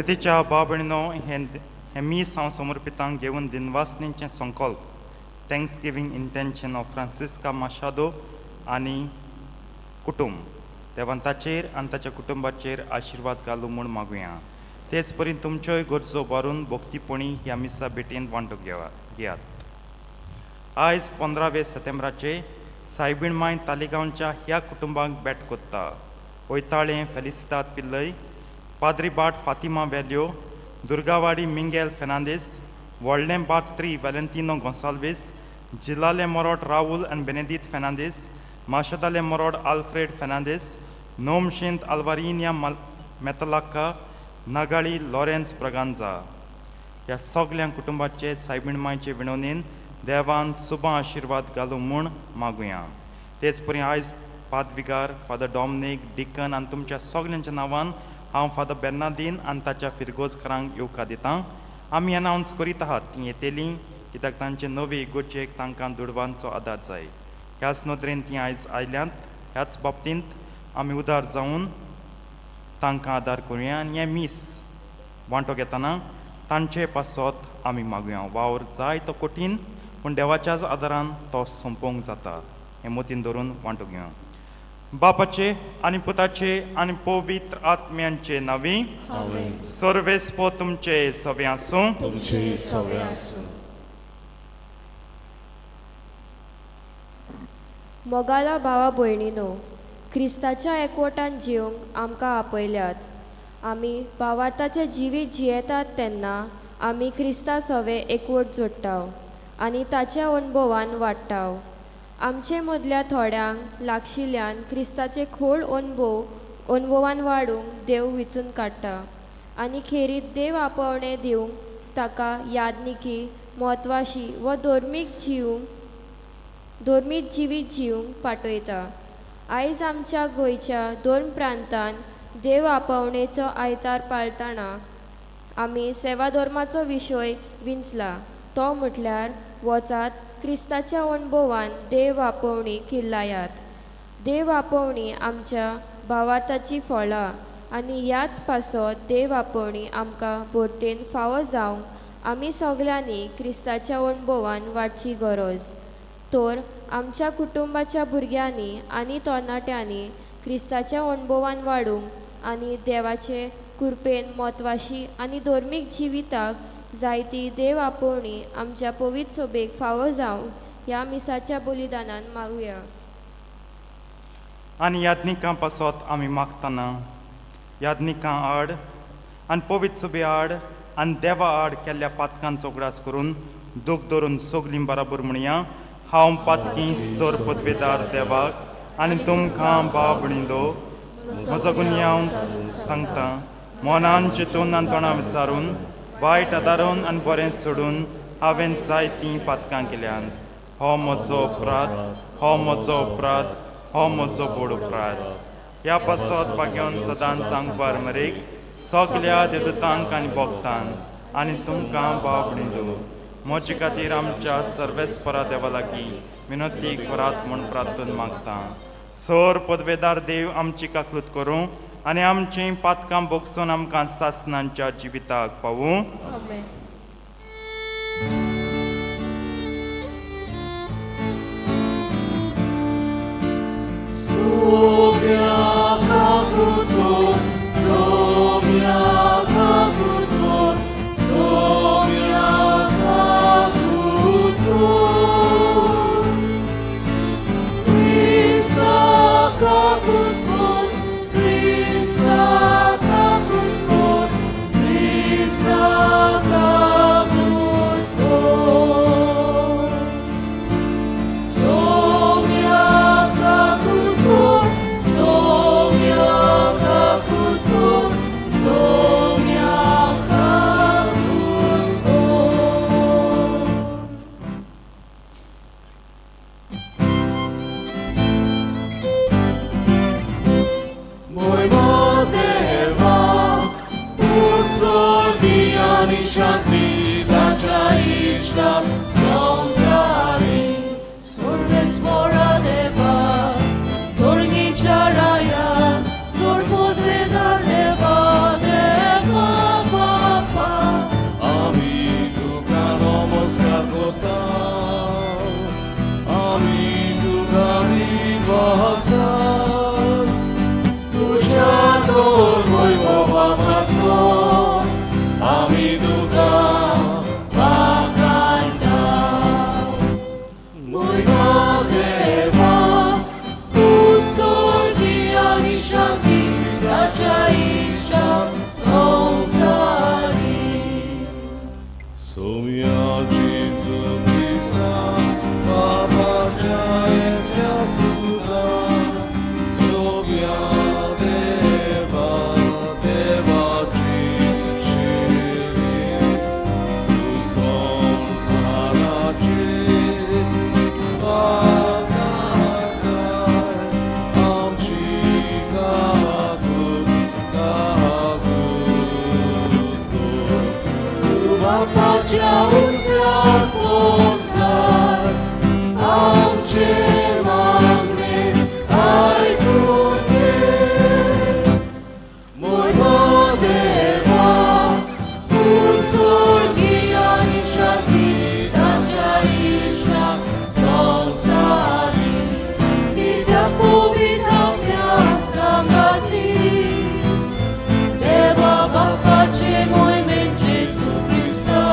प्रितीच्या भाव भयणीनो, हें हें मीस हांव समर्पितांक घेवन दिनवासणीचें संकल्प, thanks giving intention of Francisca Machado आनी कुटुंब. देवान ताचेर आनी ताच्या कुटुंबाचेर आशिर्वाद घालूं म्हूण मागुया. तेच परी तुमच्योय गरजो भरून भक्तीपणी ह्या मिसा भेटेंत वांटो घेयात. आयज 15वे सप्टेंबराचे सायबीण माय तालिगांवच्या ह्या कुटुंबाक भेट कोत्ता: वयताळें फेलिसिताद पिल्लय, पाद्री बाट फातिमा वेल्यो, दुर्गावाडी मिंगेल फेर्नांदीस, व्हडलें बाट 3 वेलेंतिनो गोंसाल्वीस, जिल्लाले मोरोड राहुल आनी बेनेदीत फेर्नांदीस, माशेदाले मोरोड आल्फ्रेड फेर्नांदीस, नोमशेंत आल्वारिनिया मेतलाक्का, नागाळी लॉरेन्स ब्रगांजा. ह्या सगल्या कुटुंबाचे सायबीण मायचे विनवणेन देवान सुबा आशिर्वाद घालूं म्हूण मागुया. तेच परी आयज पादविगार फादर डॉमनीक डिकन आनी तुमच्या सगल्यांच्या नांवान हांव फादर बेर्नादीन आनी ताच्या फिरगोजकारांक येवकार दितां. आमी अनावन्स करीत आहात, तीं येतलीं कित्याक तांचे नवे इगोर्जेक तांकां दुडवांचो आदार जाय. ह्याच नदरेन तीं आयज आयल्यांत. ह्याच बाबतींत आमी उदार जावन तांकां आदार करुया आनी हें मीस वांटो घेतना तांचे पासत आमी मागुया. वावर जाय तो कठीण, पूण देवाच्याच आदारान तो सोंपोवंक जाता हें मतीन धरून वांटो घेवया. बापाचे आनी पुताचे आनी पवित्र आत्म्यांचे नांवी. आमेन. सर्वेस्पो तुमचे सवे आसूं. तुमचे सवे आसूं. मोगाला भावा भयणीनो, क्रिस्ताच्या एकवटान जिवंक आमकां आपयल्यात. आमी भावार्थाचें जिवीत जियेतात तेन्ना आमी क्रिस्ता सवे एकवट जोडटा आनी ताच्या अणभवान वाडटा. आमचे मदल्या थोड्यांक लागशिल्ल्यान क्रिस्ताचे खोल अणभवान वाडूंक देव विचून काडटा आनी खेरीत देव आपोवणें दिवंक ताका यादनिकी म्हत्वाशी व धर्मीक जिवीत जिवंक पाठयता. आयज आमच्या गोंयच्या दोन प्रांतान देव आपोवणेचो आयतार पाळतना आमी सेवा धर्माचो विशय विंचला, तो म्हटल्यार वचात, क्रिस्ताच्या अणभवान देव आपोवणी किल्लायात. देव आपोवणी आमच्या भावार्थाची फळां आनी ह्याच पासत देव आपोवणी आमकां भरतेन फावो जावंक आमी सगल्यांनी क्रिस्ताच्या अणभवान वाडची गरज. तर आमच्या कुटुंबाच्या भुरग्यांनी आनी तरणाट्यांनी क्रिस्ताच्या अणभवान वाडूंक आनी देवाचे कृपेन म्हत्वाशी आनी धर्मीक जिविताक जायती देव आपोवणी आमच्या पवित्र सोबेक फावो जावंक ह्या मिसाच्या बलिदानान मागुया. आनी याज्ञिकां पासत आमी मागतना, याज्ञिकां आड आनी पवित्र सुबे आड आनी देवा आड केल्ल्या पातकांचो उगडास करून दूख धरून सगलीं बराबर म्हणया: हांव पातकी सोर पदवेदार देवाक आनी तुमकां भाव भयणींनो म्हजो गुन्यांव सांगता. मनान चिंतून आनी तोंडा विचारून, वायट आदारून आनी बरें सोडून हांवें जायतीं पातकां केल्यांत. हो म्हजो अपराध, हो म्हजो अपराध, हो म्हजो व्हड अपराध. ह्या पासत भाग्योन सदांच सांगपार मरेक सगल्या देवदूतांक आनी भक्तांक आनी तुमकां भाव भयणींनो म्हजे खातीर आमच्या सर्वेस्परा देवा लागीं विनंती करात म्हूण प्रार्थना मागता. सर पदवेदार देव आमची काकलूत करूं आनी आमचीं पातकां भोगसून आमकां सासनांच्या जिविताक पावूं. आमेन. Sobia kakutor, sobia kakutor, sobia kakutor. Krista kakutor, Krista kakutor, Krista. तुका विश्वासान तुज्या तोर वैभवा पासो आमी तुका वाखाणटा. मोयमा देवा, तूं स्वर्गी आनी शांती ताच्या इश्टाक संवसारी. सोम्या जेजू क्रिस्ता बाबाच्या एकल्या सुता सोम्या देवा देवाची शिरी तूं संवसाराची पाकाटाय आमची काकूट काकूट कर. तूं बापाच्या उस्त्याक पोसलाय, आमचें मागणें आयकून घे. मोयमा देवा, तूं स्वर्गी आनी शांती ताच्या इश्टाक संवसारी. कित्याक पवित्र आत्म्या सांगाती, देवा बापाचे मोहिमेन जेजू क्रिस्ता.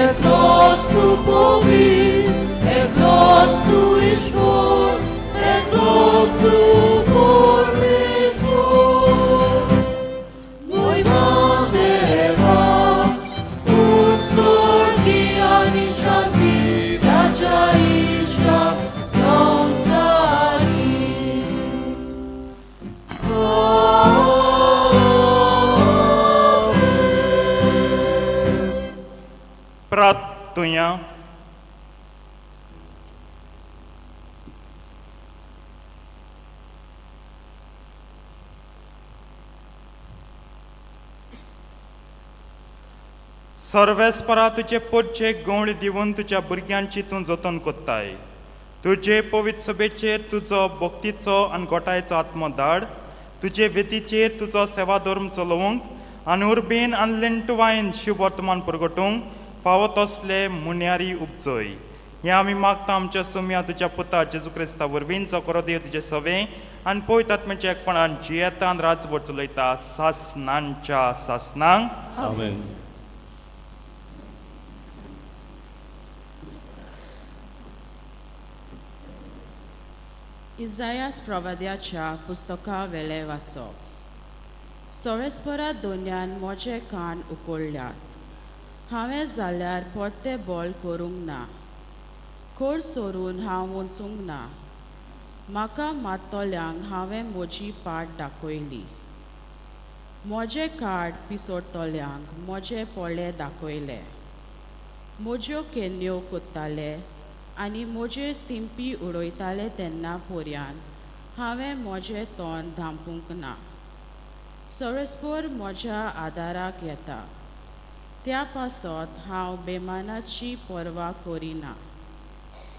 एकलोच तूं पवित्र, एकलोच तूं ईश्वर, एकलोच तूं परमेश्वर. मोहिमा देवा, तूं स्वर्गी आनी शांती ताच्या इश्टाक संवसारी. प्रार्थुया. सर्वेस्परा तुजे पोटचे गवळी दिवन तुज्या भुरग्यांची तूं जतन कोत्ताय. तुजे पवित्र सभेचेर तुजो भक्तीचो आनी गोटायेचो आत्मो धाड. तुजे वेदीचेर तुजो सेवाधर्म चलोवंक आनी उर्बेन आनी लेंटवायन शिव वर्तमान परगटूंक फावो तसले मुन्यारी उपजय. हें आमी मागता आमच्या सोम्या तुज्या पुता जेजू क्रिस्ता वरवीं, जो देव तुजें सवें आनी पवित्र आत्म्याच्या एकपणान जियेता आनी राजवट चलयता सासनांच्या सासनांक. आमेन. इजायास प्रवाद्याच्या पुस्तका वेलें वाचप. सोरेस्परा दोन्यान म्हजे कान उकोळ्ळ्यात, हांवें जाल्यार परतें बोल करूंक ना, खोर सोरून हांव वचूंक ना. म्हाका मात्तोल्यांक हांवें म्हजी पाट दाखयली, म्हजें कार्ड पिसोडटल्यांक म्हजे पोळे दाखयले. म्हज्यो केन्यो कोत्ताले आनी म्हजेर तिंपी उडयताले तेन्ना पोरयान हांवें म्हजें तोंड धांपूंक ना. सोरेस्पोर म्हज्या आदाराक येता, त्या पासत हांव बेमानाची पर्वा करिना.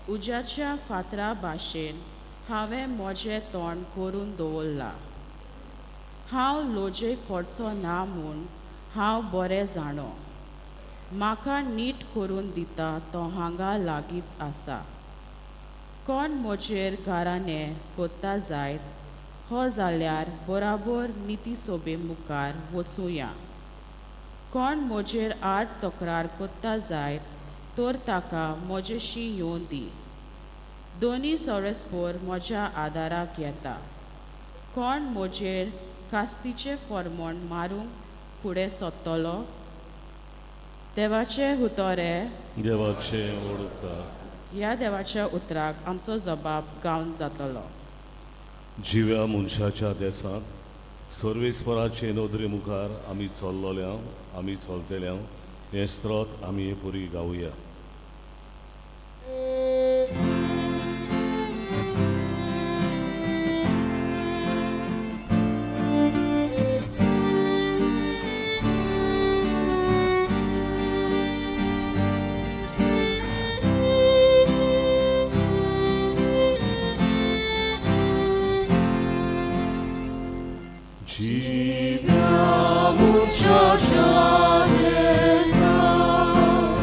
उज्याच्या फातरा भाशेन हांवें म्हजें तोंड करून दवरलां. हांव लोजेक पडचो ना म्हूण हांव बरें जाणो. म्हाका नीट करून दिता तो हांगा लागींच आसा. कोण म्हजेर घराणें कोत्ता जायत हो जाल्यार बराबर निती सोबे मुखार वचुया. कोण म्हजेर आड तक्रार कोत्ता जायत तर ताका म्हजेशी येवं दी. दोनी सोरेस्पोर म्हज्या आदाराक येता. कोण म्हजेर कास्तीचें फॉर्मोण मारूंक फुडें सोदतलो? देवाचें हुतोरे. देवाचे ओडका. ह्या देवाच्या उतराक आमचो जबाब गावन जातलो. जिव्या मनशाच्या देसांत सर्वेस्पराचे नदरे मुखार आमी चल्लोल्या, आमी चलतल्या हें स्त्रोत आमी हे पुरी गावया. जिव्या मनशाच्या देसांत,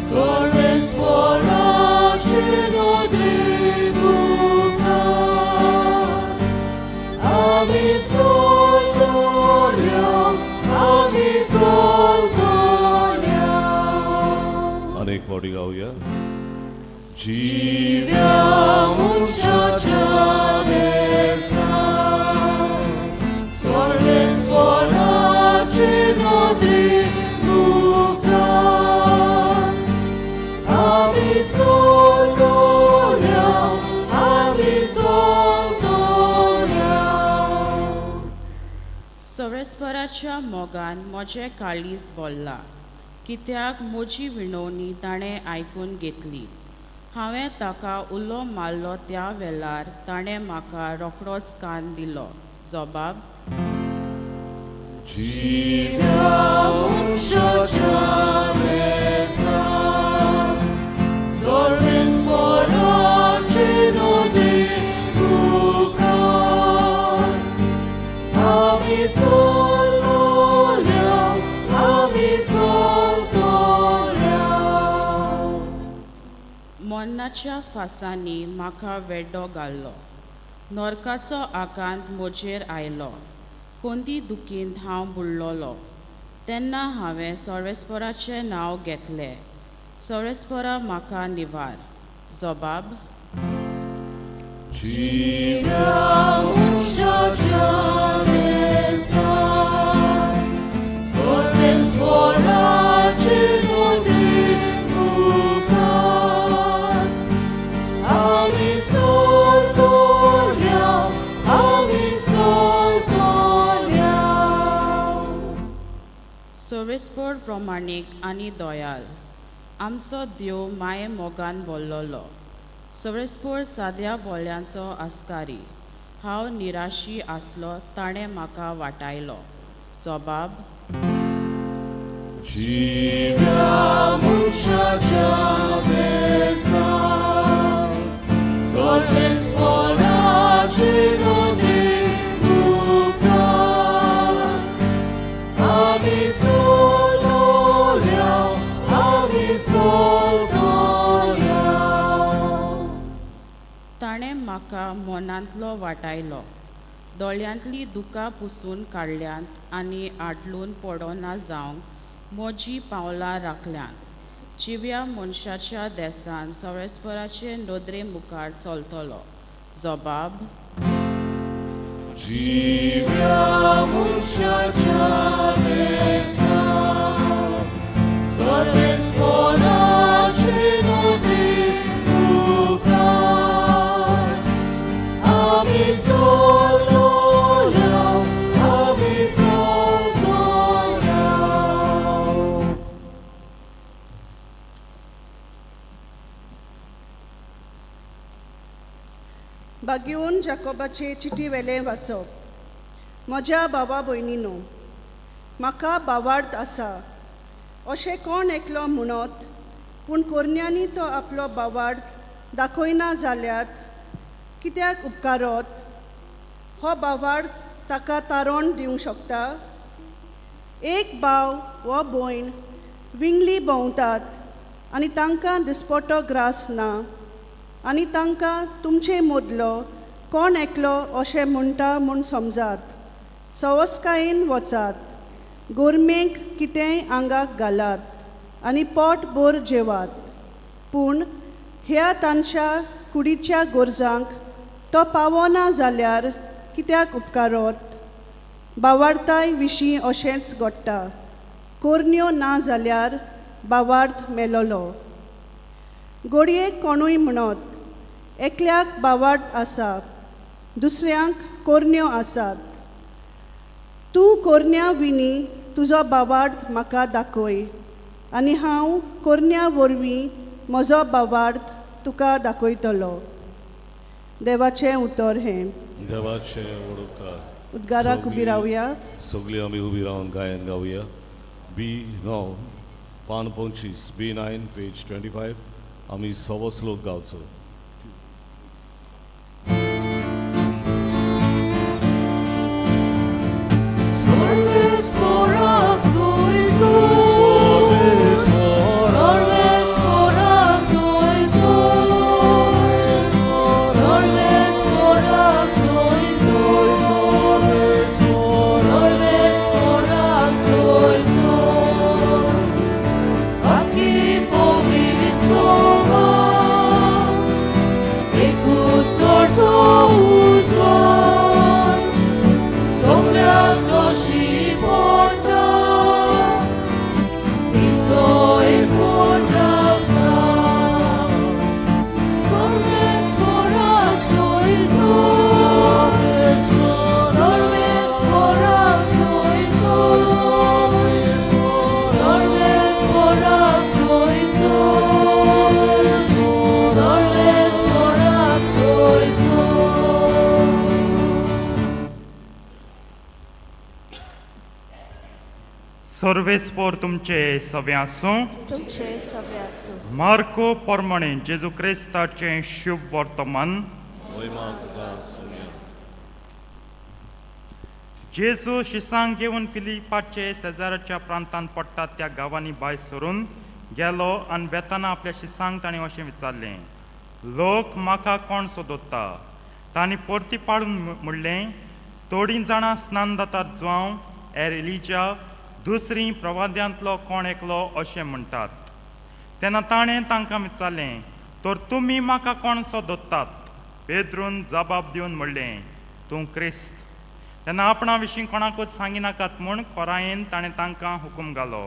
सर्वेस्पराचे नदरे फावटी गावया. जिव्या मनशाच्या देसांत सर्वेस्पराचे नदरे मुखार आमी चलतल्या, आमी चलतल्या. सर्वेस्पराच्या मोगान म्हजें काळीज बोल्लां, कित्याक म्हजी विणवणी ताणें आयकून घेतली. हांवें ताका उलो मारलो त्या वेळार ताणें म्हाका रोखडोच कान दिलो. जबाब. जिव्या मनशाच्या देसांत सर्वेस्पराचे नदरे मुखार आमी चलतल्या, आमी चलतल्या. मरणाच्या फासांनी म्हाका वेड्डो घाल्लो, नरकाचो आकांत म्हजेर आयलो, कोंदी दुखींत हांव बुडलोलो. तेन्ना हांवें सर्वेस्पराचें नांव घेतलें. सर्वेस्परा म्हाका निवार. जबाब. जिव्या मनशाच्या देसांत सर्वेस्पराचे नदरे मुखार आमी चलतल्या, आमी चलतल्या. सर्वेस्पर प्रमाणीक आनी दयाल, आमचो देव माये मोगान बोल्लोलो. सर्वेस्पर साद्या बोल्यांचो आस्कारी. हांव निराशी आसलो, ताणें म्हाका वाटायलो. जबाब. जिव्या मनशाच्या देसांत सर्वेस्पराचे नदरे मुखार आमी चलतल्या, आमी चलतल्या. ताणें म्हाका मनांतलो वाटायलो, दोळ्यांतलीं दुकां पुसून काडल्यांत आनी आडलून पडना जावंक म्हजीं पावलां राखल्यांत. जिव्या मनशाच्या देसान सर्वेस्पराचे नदरे मुखार चलतलो. जबाब. जिव्या मनशाच्या देसांत सर्वेस्पराचे नदरे मुखार आमी चलतल्या, आमी चलतल्या. बागेवन जाकोबाचे चिटी वेलें वाचप. म्हज्या भावा भयणीनो, म्हाका भावार्थ आसा अशें कोण एकलो म्हणत, पूण कोरन्यांनी तो आपलो भावार्थ दाखयना जाल्यार कित्याक उपकारत? हो भावार्थ ताका तारण दिवंक शकता? एक भाव वा भयण विंगली भोंवतात आनी तांकां दिसपटो ग्रास ना आनी तांकां तुमचे मदलो कोण एकलो अशें म्हणटा म्हूण समजात. सवस्कायेन वचात, गोरमेक कितेंय आंगाक घालात आनी पोट भर जेवात. पूण ह्या तांच्या कुडीच्या गरजांक तो पावना जाल्यार कित्याक उपकारत? बावार्थाय विशीं अशेंच घडटा. कोरन्यो ना जाल्यार बावार्थ मेलोलो. घडये कोणूय म्हणत, एकल्याक बावार्थ आसा, दुसऱ्यांक कोरन्यो आसात. तूं कोरन्या विणी तुजो बावार्थ म्हाका दाखय आनी हांव कोरन्या वरवीं म्हजो बावार्थ तुका दाखयतलो. देवाचें उतर हें. देवाचे उपकार. उद्गाराक उबी रावया. सगळीं आमी उबी रावन गायन गावया. बी 9, पान 25, B9, page 25. आमी सवो श्लोक गावचो. सर्वेस्पराक सोयसो, सर्वेस्पराक सोयसो, सर्वेस्पराक सोयसो, सर्वेस्पराक सोयसो. अति पवित्र. सर्वेस्पोर तुमचे सवे आसूं. तुमचे सगळे आसूं. मार्को प्रमाणे जेजू क्रिस्ताचें शुभ वर्तमान. मोहिमा तुका सोम्या. जेजू शिसांक घेवन फिलिपाचे शेजाराच्या प्रांतांत पडटात त्या गांवांनी भायर सरून गेलो आनी वेताना आपल्या शिसांक ताणें अशें विचारलें, लोक म्हाका कोण सोदता? तांणी परती पाडून म्हणलें, थोडीं जाणां स्नान दातार जुआंव एर एलिजा, दुसरीं प्रवाद्यांतलो कोण एकलो अशें म्हणटात. तेन्ना ताणें तांकां विचारलें, तर तुमी म्हाका कोण सोदतात? पेद्रून जबाब दिवन म्हणलें, तूं क्रिस्त. तेन्ना आपणा विशीं कोणाकूच सांगिनाकात म्हूण खोरायेन ताणें तांकां हुकूम घालो.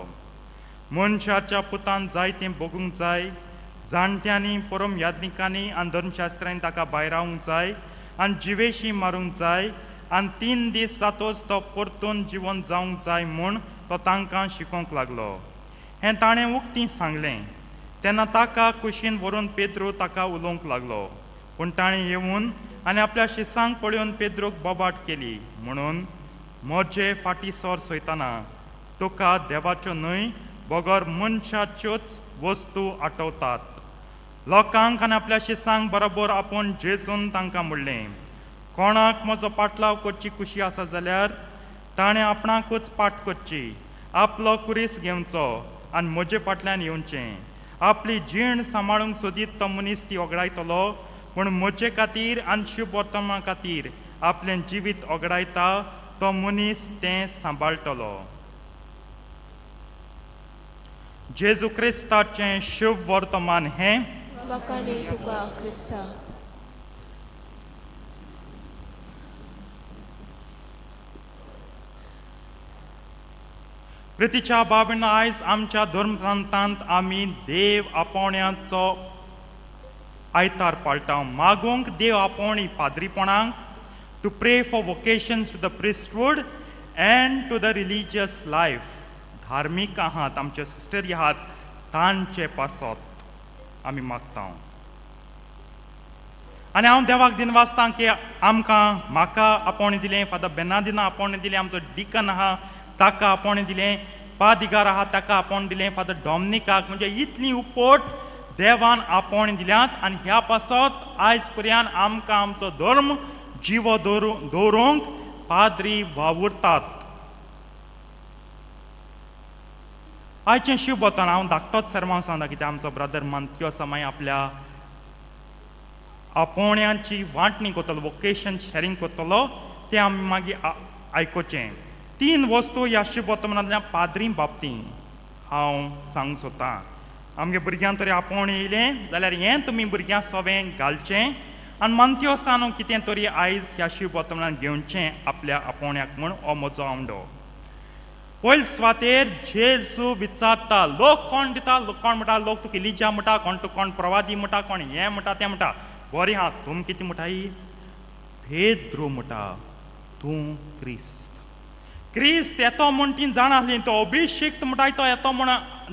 मनशाच्या पुतान जाय तें भोगूंक जाय, जाणट्यांनी, परम याज्ञिकांनी आनी धर्मशास्त्रांनी ताका भायरावंक जाय आनी जिवेशी मारूंक जाय आनी 3 दीस जातोच तो परतून जिवन जावंक जाय म्हूण तो तांकां शिकोवंक लागलो. हें ताणें उक्ती सांगलें. तेन्ना ताका कुशीन व्हरून पेद्रू ताका उलोवंक लागलो. पूण ताणें येवन आनी आपल्या शिसांक पळोवन पेद्रूक बोबाट केली, म्हणून म्हजे फाटीं सर सोयतना तुका देवाच्यो न्हय बगर मनशाच्योच वस्तू आठवतात. लोकांक आनी आपल्या शिसांक बरोबर आपूण जेजून तांकां म्हणलें, कोणाक म्हजो पाटलाव करची खुशी आसा जाल्यार ताणें आपणाकूच पाट करची, आपलो कुरीस घेवचो आनी म्हजे फाटल्यान येवचें. आपली जीण सांबाळूंक सोदीत तो मनीस ती ओगडायतलो, पूण म्हजे खातीर आनी शुभ वर्तमा खातीर आपलें जिवीत ओगडायता तो मनीस तें सांबाळटलो. जेजू क्रिस्ताचें शुभ वर्तमान हें. म्हाका न्ही तुका क्रिस्ता. प्रितीच्या बाबीन, आयज आमच्या धर्मप्रांतांत आमी देव आपोवण्याचो आयतार पाळटा. मागूंक देव आपोवणी पाद्रीपणाक, to pray for vocations to the priesthood and to the religious life. धार्मीक आहात आमच्यो सिस्टरी आहात तांचे पासत आमी मागता. आनी हांव देवाक दिनवासता की आमकां म्हाका आपोवणें दिलें, फादर बेनादिना आपोवणें दिलें, आमचो डिकन आहा ताका आपोवणें दिलें, पादिगार आहा ताका आपोवणें दिलें, फादर डॉमनिकाक, म्हणजे इतली उपट देवान आपोवणें दिल्यात. आनी ह्या पासत आयज पर्यंत आमकां आमचो धर्म जिवो दवरूंक पाद्री वावुरतात. आयचें शिव वतान हांव धाकटोच सरमांव सांगता, कित्याक आमचो ब्रदर मानत्यो समय आपल्या आपोवण्यांची वांटणी करतलो, वोकेशन शॅरींग करतलो, तें आमी मागीर आयकुचें. 3 वस्तू ह्या शुभवर्तमानांतल्या पाद्री बाबतींत हांव सांगूंक सोदतां. आमगे भुरग्यांक तरी आपोवणें येयलें जाल्यार हें तुमी भुरग्यांक सवें घालचें आनी मानत्यो आसा न्हू कितें तरी आयज ह्या शुभवर्तमानान घेवचें आपल्या आपोवण्याक म्हूण हो म्हजो आवंडो. पयले सुवातेर जेजू विचारता, लोक कोण दिता, लोक कोण म्हणटा, लोक तुका इलिजा म्हणटा, कोण तुका कोण प्रवादी म्हणटा, कोण हें म्हणटा तें म्हणटा, बरें आहा, तुम कितें म्हणटाय? पेद्रू म्हणटा, तूं क्रिस्त. क्रिस्त येतो म्हूण ती जाणा आसली, तो अभिषिक्त म्हणटाय तो येतो म्हूण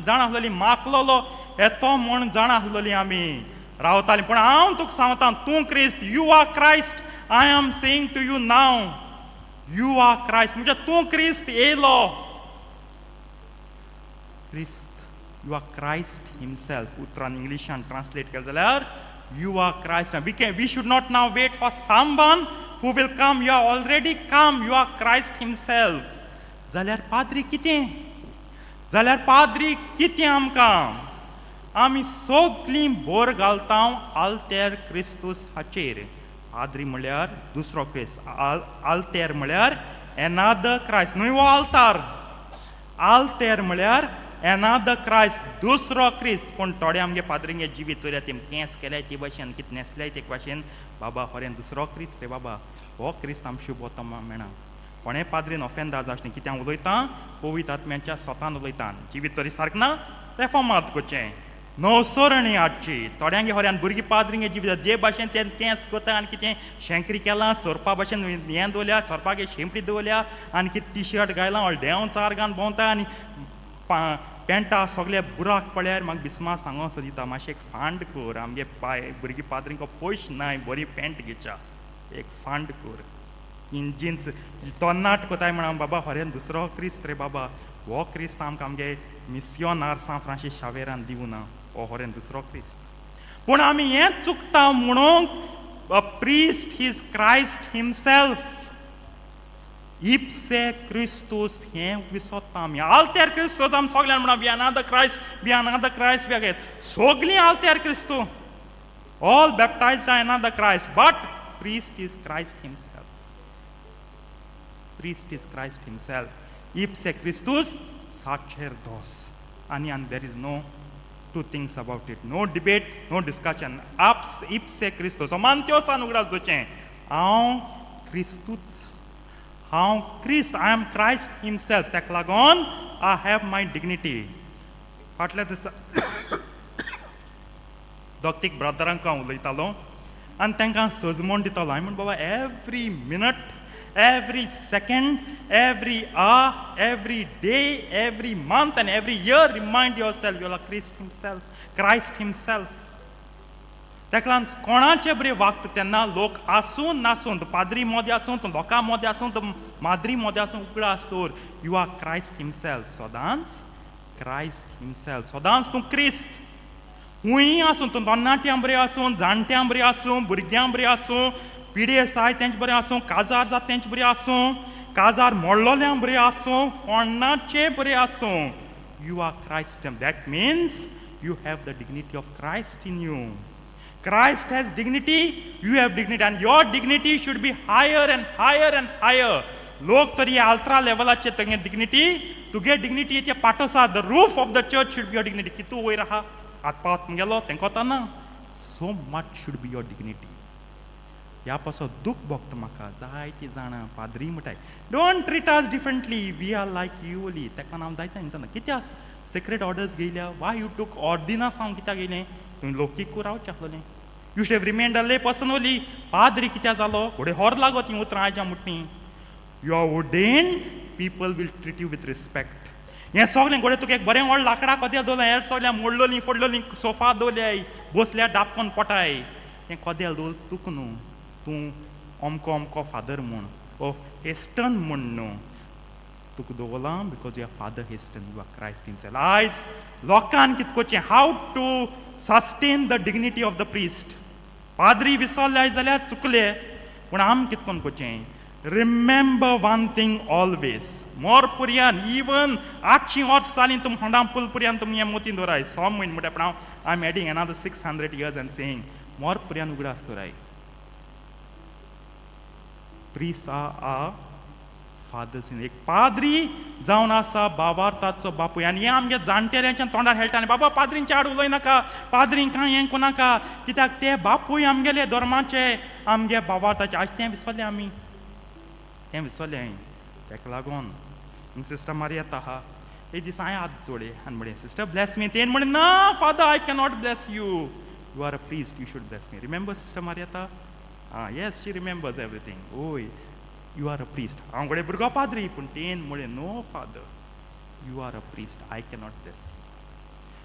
जाणा आसलोली, मागलोलो येतो म्हूण जाणा आसलोली आमी रावताली. पूण हांव तुका सांगता, तूं क्रिस्त, you are Christ. I am saying to you now, you are Christ. म्हणजे तूं क्रिस्त येयलो. क्रिस्त, you are Christ himself. उतरान इंग्लिशान ट्रान्सलेट केलें जाल्यार you are Christ. We should not now wait for someone who will come. You are already come, you are Christ himself. जाल्यार पाद्री कितें? जाल्यार पाद्री कितें आमकां? आमी सगलीं भर घालता आल्तेर क्रिस्तूस हाचेर. पाद्री म्हळ्यार दुसरो क्रिस्त, आल्तेर म्हळ्यार एनादर क्रायस्ट न्हय, हो आल्तार. आल्तेर म्हळ्यार एनादर क्रायस्ट, दुसरो क्रिस्त. पूण थोडे आमगे पाद्रींगे जिवीत चोरया, ते केंस केल्याय ते भाशेन, कितें न्हेसल्याय ते भाशेन, बाबा खरें दुसरो क्रिस्त रे बाबा, हो क्रिस्त आम शुभ मेणा. कोणें पाद्रीन ऑफेंदा जावचें कितें हांव उलयतां, पवित्र आत्म्याच्या स्वतान उलयतां. जिवीत तरी सारकें ना, रेफॉर्माद करचें, नवसरणी हाडची. थोड्यांगे खऱ्यान भुरगीं पाद्रींगे जिवीत जे भाशेन ते केंस करता आनी कितें शेंकरी केलां, सोरपा भाशेन हें दवरल्या, सोरपागे शेंपडी दवरल्या आनी कितें टी शर्ट घायलां, देंव चार घालून भोंवता आनी पेंटा सगळे बुराक पळ्यार म्हाका बिस्मा सांगो सोदिता, मातशें एक फांड कर आमगे पाय भुरगीं पाद्रींक पयशे नाय बरी पेंट घेवच्या, एक फांड कर. इंजिन्स तोन्नाट कोताय म्हण बाबा हरेन दुसरो क्रिस्त रे बाबा. हो क्रिस्त आमकां आमगे मिसियोनार सांत फ्रांसीस शावेरान दिवना, हो हरेन दुसरो क्रिस्त. पूण आमी हें चुकता म्हणूंक a priest is Christ himself. Ipse Christus हें विसोता आमी. आल्तेर क्रिस्तूस आमी सगळ्यान म्हणा, we another Christ, we another Christ, we सगळीं आल्तेर Kristu. All baptized are another Christ, but priest is Christ himself. Priest is Christ himself. Ipse Christus sacerdos. And there is no two things about it. No debate, no discussion. Ups, ipse Christus. So मानत्योसान उगडास दवरचें, हांव क्रिस्तूच, हांव क्रिस्त. I am Christ himself. ताका लागून I have my dignity. फाटल्या दिसा दोग तीग ब्रदरांक हांव उलयतालो आनी तांकां सजमोण दितालो. हांवें म्हण, बाबा, every minute, every second, every hour, every day, every month and every year, remind yourself you are Christ himself, Christ himself. ताका लागून कोणाचे बरें वागता तेन्ना, लोक आसूं नासूं, तूं पाद्री मोदें आसूं, तूं लोकां मोदें आसूं, तूं माद्री मोदें आसूं, उगडास दवर, you are Christ himself. सदांच क्रायस्ट हिमसेल्फ, सदांच तूं क्रिस्त. खूंय आसूं तूं, तरणाट्यां बरें आसूं, जाणट्यां बरें आसूं, भुरग्यां बरें आसूं, पिडे आसाय तेंचे बरें आसूं, काजार जाता तेंचे बरें आसूं, काजार मोडलोल्यां बरें आसूं, कोणाचे बरें आसूं, you are Christ. That means you have the dignity of Christ in you. Christ has dignity, you have dignity, and your dignity should be higher and higher and higher. लोक तरी आल्त्रा लेवलाचे तुगे डिग्निटी, तुगे डिग्निटी ते पाटोसा. The roof of the church should be your dignity. कितू वयर आहा, हात पावत गेलो तें कोताना. So much should be your dignity. ह्या पासत दूख भोगता म्हाका. जायतीं जाणां पाद्री म्हणटाय, don't treat us differently, we are like you only. ताका हांव जायते जाणा कित्याक सेक्रेड ऑर्डर्स घेयल्या. वाय you टूक ऑर्डिनासांव कित्याक घेयलें तुवें? लोकीक रावचें आसलेलें. You should have remained a lay person only. पाद्री कित्याक जालो? घोडे होर लागो तीं उतरां आयच्या मुटणी. You are ordained, people will treat you with respect. हें सगळें घोडे तुका एक बरें व्हड लांकडा कदेल दवरलें, हेर सगळ्या मोडलोलीं फोडलोलीं सोफा दवरल्याय, बसल्या डापकोन पोटाय. हें कदेल दवर तुका न्हू, तूं अमको अमको फादर म्हूण ओ हेस्टन म्हूण न्हू, तुका दवरलां because you are Father Heston, you are Christ himself. आयज लोकान कितें करचें? How to sustain the dignity of the priest? पाद्री विसरले जाल्यार चुकले, पूण आम कितें करून करचें? Remember one thing always. मोर पुरयान, इवन 800 वर्स जालीं तुम होंडा पुल पुरयान तुमी हें मोतीन दवराय. 6 म्हयने म्हणटा, पूण हांव I am adding another 600 years and saying, मोर पुरयान उगडास दवराय, priests are fathers in. एक पाद्री जावन आसा बाबार्थाचो बापूय. आनी हें आमगे जाणटेल्यांच्या तोंडार खेळटा आनी बाबा, पाद्रींच्या आड उलय नाका, पाद्रींक कांय हें नाका, कित्याक ते बापूय आमगेले धर्माचे, आमगे बाबार्थाचे. आयज तें विसरले आमी, तें विसरलें हांवें. ताका लागून सिस्टर मारियता आहा, एक दीस हांवें हात जोडे आनी म्हणलें, सिस्टर, ब्लॅस मी. तेणें म्हणलें, ना father, I cannot bless you, you are a priest, you should bless me. Remember sister मारियता? आं, yes, she remembers everything. ओय, you are a priest. हांव घडये भुरगो पाद्री, पूण तेन म्हणलें, no father, you are a priest, I cannot bless.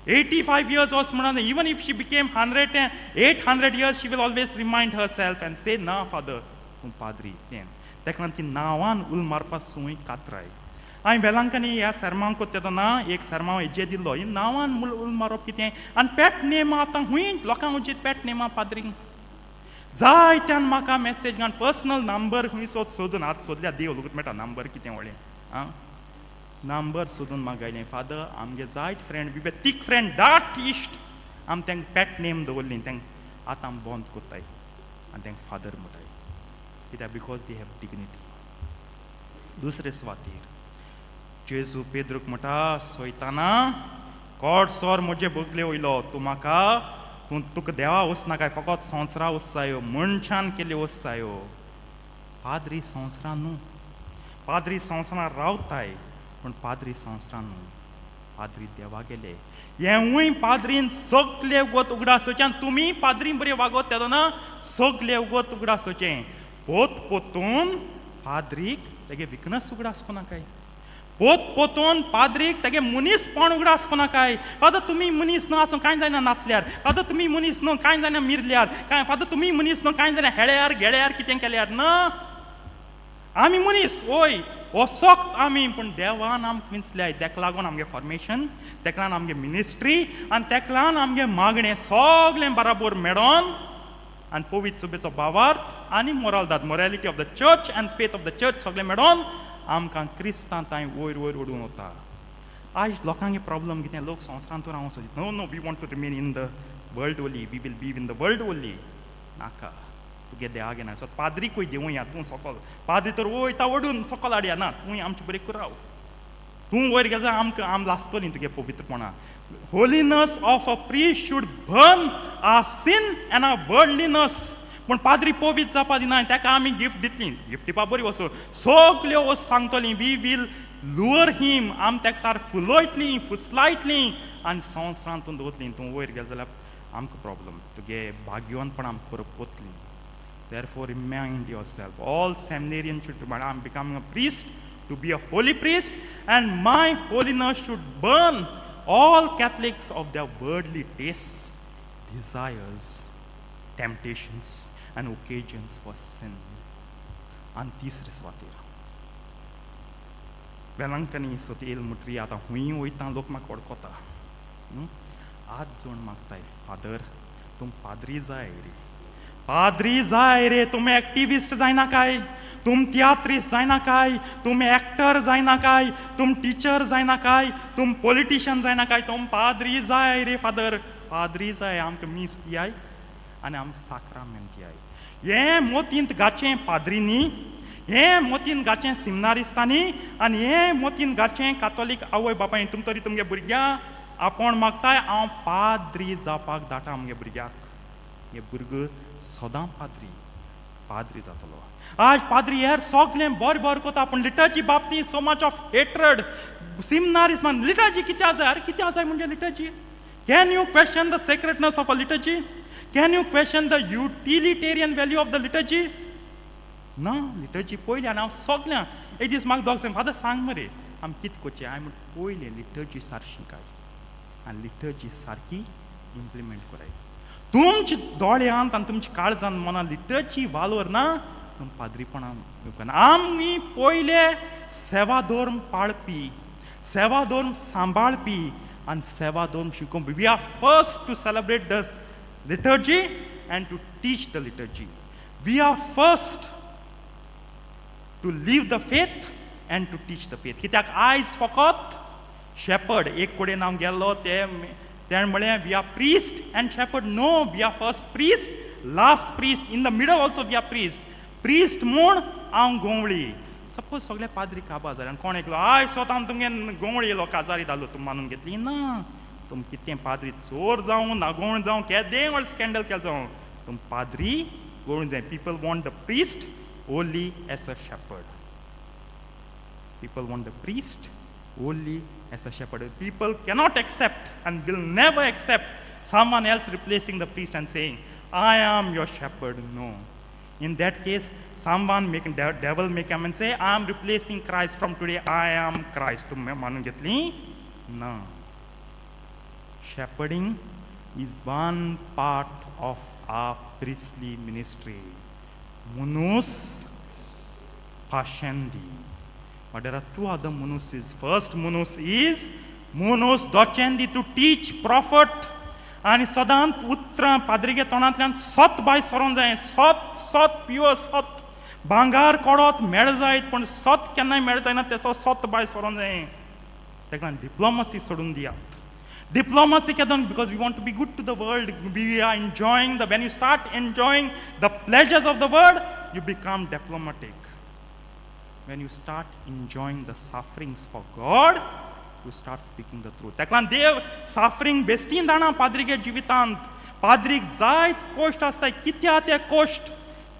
85 years was म्हणून, even if she became 100 and 800 years, she will always remind herself and say, ना फादर, तूं पाद्री. तें ताका लागून ती नांवान उल मारपा सूय कातराय. हांवें वेलांकनी ह्या सेर्मांव कोत्ता तेन्ना एक सेर्मांव हेजेर दिल्लो, ही नांवान उल मारप कितें? आनी पेट नेमां आतां खूंय लोकांक उंचीर पेट नेमां पाद्रींक. जायत्यान म्हाका मॅसेज घालून पर्सनल नंबर खंय सोद सोदून, आतां सोदल्यार देव लोकूच मेळटा नंबर कितें व्हडलें. आं, नंबर सोदून म्हाका गायलें, फादर, आमगे जायत फ्रेंड, we thick friend, दाट इश्ट, आमी तांकां पेट नेम दवरली, तांकां आतां आमी बंद कोत्ताय आनी तांकां फादर म्हणटाय, कित्याक because they have dignity. दुसरे सुवातेर जेजू पेद्रूक म्हणटा, सोयताना, कोड सोर म्हजे बगले वयलो. तूं म्हाका तूं तुका देवा वचनाकाय, फकत संवसारा वचसायो, मनशान केल्ले वचसायो. पाद्री संवसारान न्हू. पाद्री संवसारान रावताय, पूण पाद्री संवसारान न्हू. पाद्री देवा गेले. हेंवूय पाद्रीन सगले वत उगडास वचें. आनी तुमी पाद्रीन बरें वागोत तेन्ना सगले वत उगडास वचें. पोत पोतून पाद्रीक तेगे विकनस उगडास कोणाकाय, पोत पोतून पाद्रीक तेगे मनीसपण उगडास कोणाकाय. फादर, तुमी मनीस न्हू आसूं, कांय जायना नाचल्यार. फादर, तुमी मनीस न्हू, कांय जायना मिरल्यार. कांय फादर, तुमी मनीस न्हू, कांय जायना हेळ्यार गेळ्यार कितें केल्यार. ना. आमी मनीस वय वसोक्त आमी, पूण देवान आमकां विंचल्याय. तेका लागून आमगे फॉर्मेशन, तेका लागून आमगे मिनिस्ट्री आनी तेका लागून आमगे मागणें सगळें बराबर मेळोन आनी पवित्र सुबेचो भावार्थ आनी मोरालदाद, morality of the church and faith of the church सगळें मेळोन आमकां क्रिस्तां तांय वयर वयर ओडून वता. आयज लोकांगे प्रॉब्लम कितें? लोक संवसारांत रावंक सोदी. No, no, we want to remain in the world only, we will be in the world only. नाका, तुगे देवागे ना. सो पाद्रीकूय देवूया तूं सकल, पाद्री तर वयता ओडून सकल हाडया. ना, तूं आमचे बरें राव, तूं वयर गेलो जाल्यार आमकां आम लासतलीं तुगे पवित्रपणा. Holiness of a priest should burn our sin and our worldliness. पूण पाद्री पवित्र जावपा दिना. ताका आमी गिफ्ट दितली, गिफ्ट दिवपा बरी वस्तू, सगल्यो वस्तू सांगतली. We will lure him. आम ताका सार फुलयतलीं, फुसलायतलीं आनी संवसारांत तूं दवरतलीं. तूं वयर गेलो जाल्यार आमकां प्रॉब्लम, तुगे भाग्यवानपण आमकां करपतलीं. Therefore, remind yourself. All seminarians should remember, I'm becoming a priest to be a holy priest, and my holiness should burn all Catholics of their worldly tastes, desires, temptations, and occasions for sin. आनी तिसरे सुवातेर वेलंकनी सोत येयल म्हणटरी आतां हुंय वयता लोक म्हाका वळखता. आज जोण मागताय, फादर, तूं पाद्री जाय रे, पाद्री जाय रे. तुमी एक्टिविस्ट जायनाकाय, तुम तियात्रिस्ट जायनाकाय, तुमी एक्टर जायनाकाय, तुम टिचर जायनाकाय, तुम पॉलिटिशियन जायनाकाय, तुम पाद्री जाय रे फादर, पाद्री जाय. आमकां मीस दियाय आनी आमकां साक्रामेंत दियाय. हें मोतींत घाचें पाद्रींनी, हें मोतीन घाचें सिमनारिस्तांनी आनी हें मोतीन घाचें कातोलीक आवय बापायन. तुम तरी तुमगे भुरग्यां आपोण मागताय, हांव पाद्री जावपाक धाडटा आमगे भुरग्याक. हे भुरगो सदां पाद्री पाद्री जातलो. आज पाद्री हेर सगळें बरें बरें कोता, पूण लिटर्जी बाबतींत so much of hatred. सिमनारिस्ट मान लिटर्जी कित्याक जाय? अरे, कित्याक जाय म्हणजे liturgy? Can you question the sacredness of a liturgy? Can you question the utilitarian value of the liturgy? ना. लिटर्जी पयली. आनी हांव सगळ्यां एक दीस म्हाका दोग सांग, फादर, सांग मरे, आमी कितें करचें? हांवें म्हण पयलें लिटर्जी सारकी शिकाय आनी लिटर्जी सारकी इम्प्लिमेंट कराय. तुमच्या दोळ्यांत आनी तुमच्या काळजान मनान लिटर्जी वालोर ना, तुम पाद्रीपणान येवपाना. आमी पयले सेवा धर्म पाळपी, सेवा धर्म सांबाळपी आनी सेवा धर्म शिकोवपी. We are first to celebrate the liturgy and to teach the liturgy. We are first to live the faith and to teach the faith. कित्याक आयज फकत शेपर्ड. एक कडेन हांव गेल्लो, ते तेणें म्हळें, "We are priest and shepherd." No, we are first priest, last priest, in the middle also we are priest. Priest म्हूण हांव गोंवळी. सपोज सगळे पाद्री काबार जाले आनी कोण एकलो आयज स्वता हांव तुमगे गोंवळी येयलो, काजारी धाडलो, तुमी मानून घेतली ना? तुम कितें पाद्री चोर जावं ना गोवण जावं, केदें व्हडलें स्कँडल केलें जावं, तुम पाद्री गोवण जाय. People want the priest only as a shepherd. People want the priest only as a shepherd. People cannot accept and will never accept someone else replacing the priest and saying, "I am your shepherd." No. In that case, someone may, devil may come and say, "I am replacing Christ. From today, I am Christ." तुमी मानून घेतली ना? Shepherding is one part of our priestly ministry. Munus pascendi. But there are two other munuses. First munus is munus docendi, to teach, prophet. आनी सदांच उतरां पाद्रिगे तोंडांतल्यान सत भायर सरोन जाय. सत, सत, प्युअर सत. भांगार कोडत मेळ जायत, पूण सत केन्नाय मेळ जायना. तेसो सत भायर सरोन जाय. ताका लागून डिप्लोमसी सोडून दियात. Diplomacy केदोन? Because we want to be good to the world, we are enjoying the when you start enjoying the pleasures of the world, you become diplomatic. When you start enjoying the sufferings for God, you start speaking the truth. ताका लागून देव suffering बेश्टीन जाणा. पाद्रिगे जिवितांत पाद्रीक जायत cost आसता. कित्याक ते cost?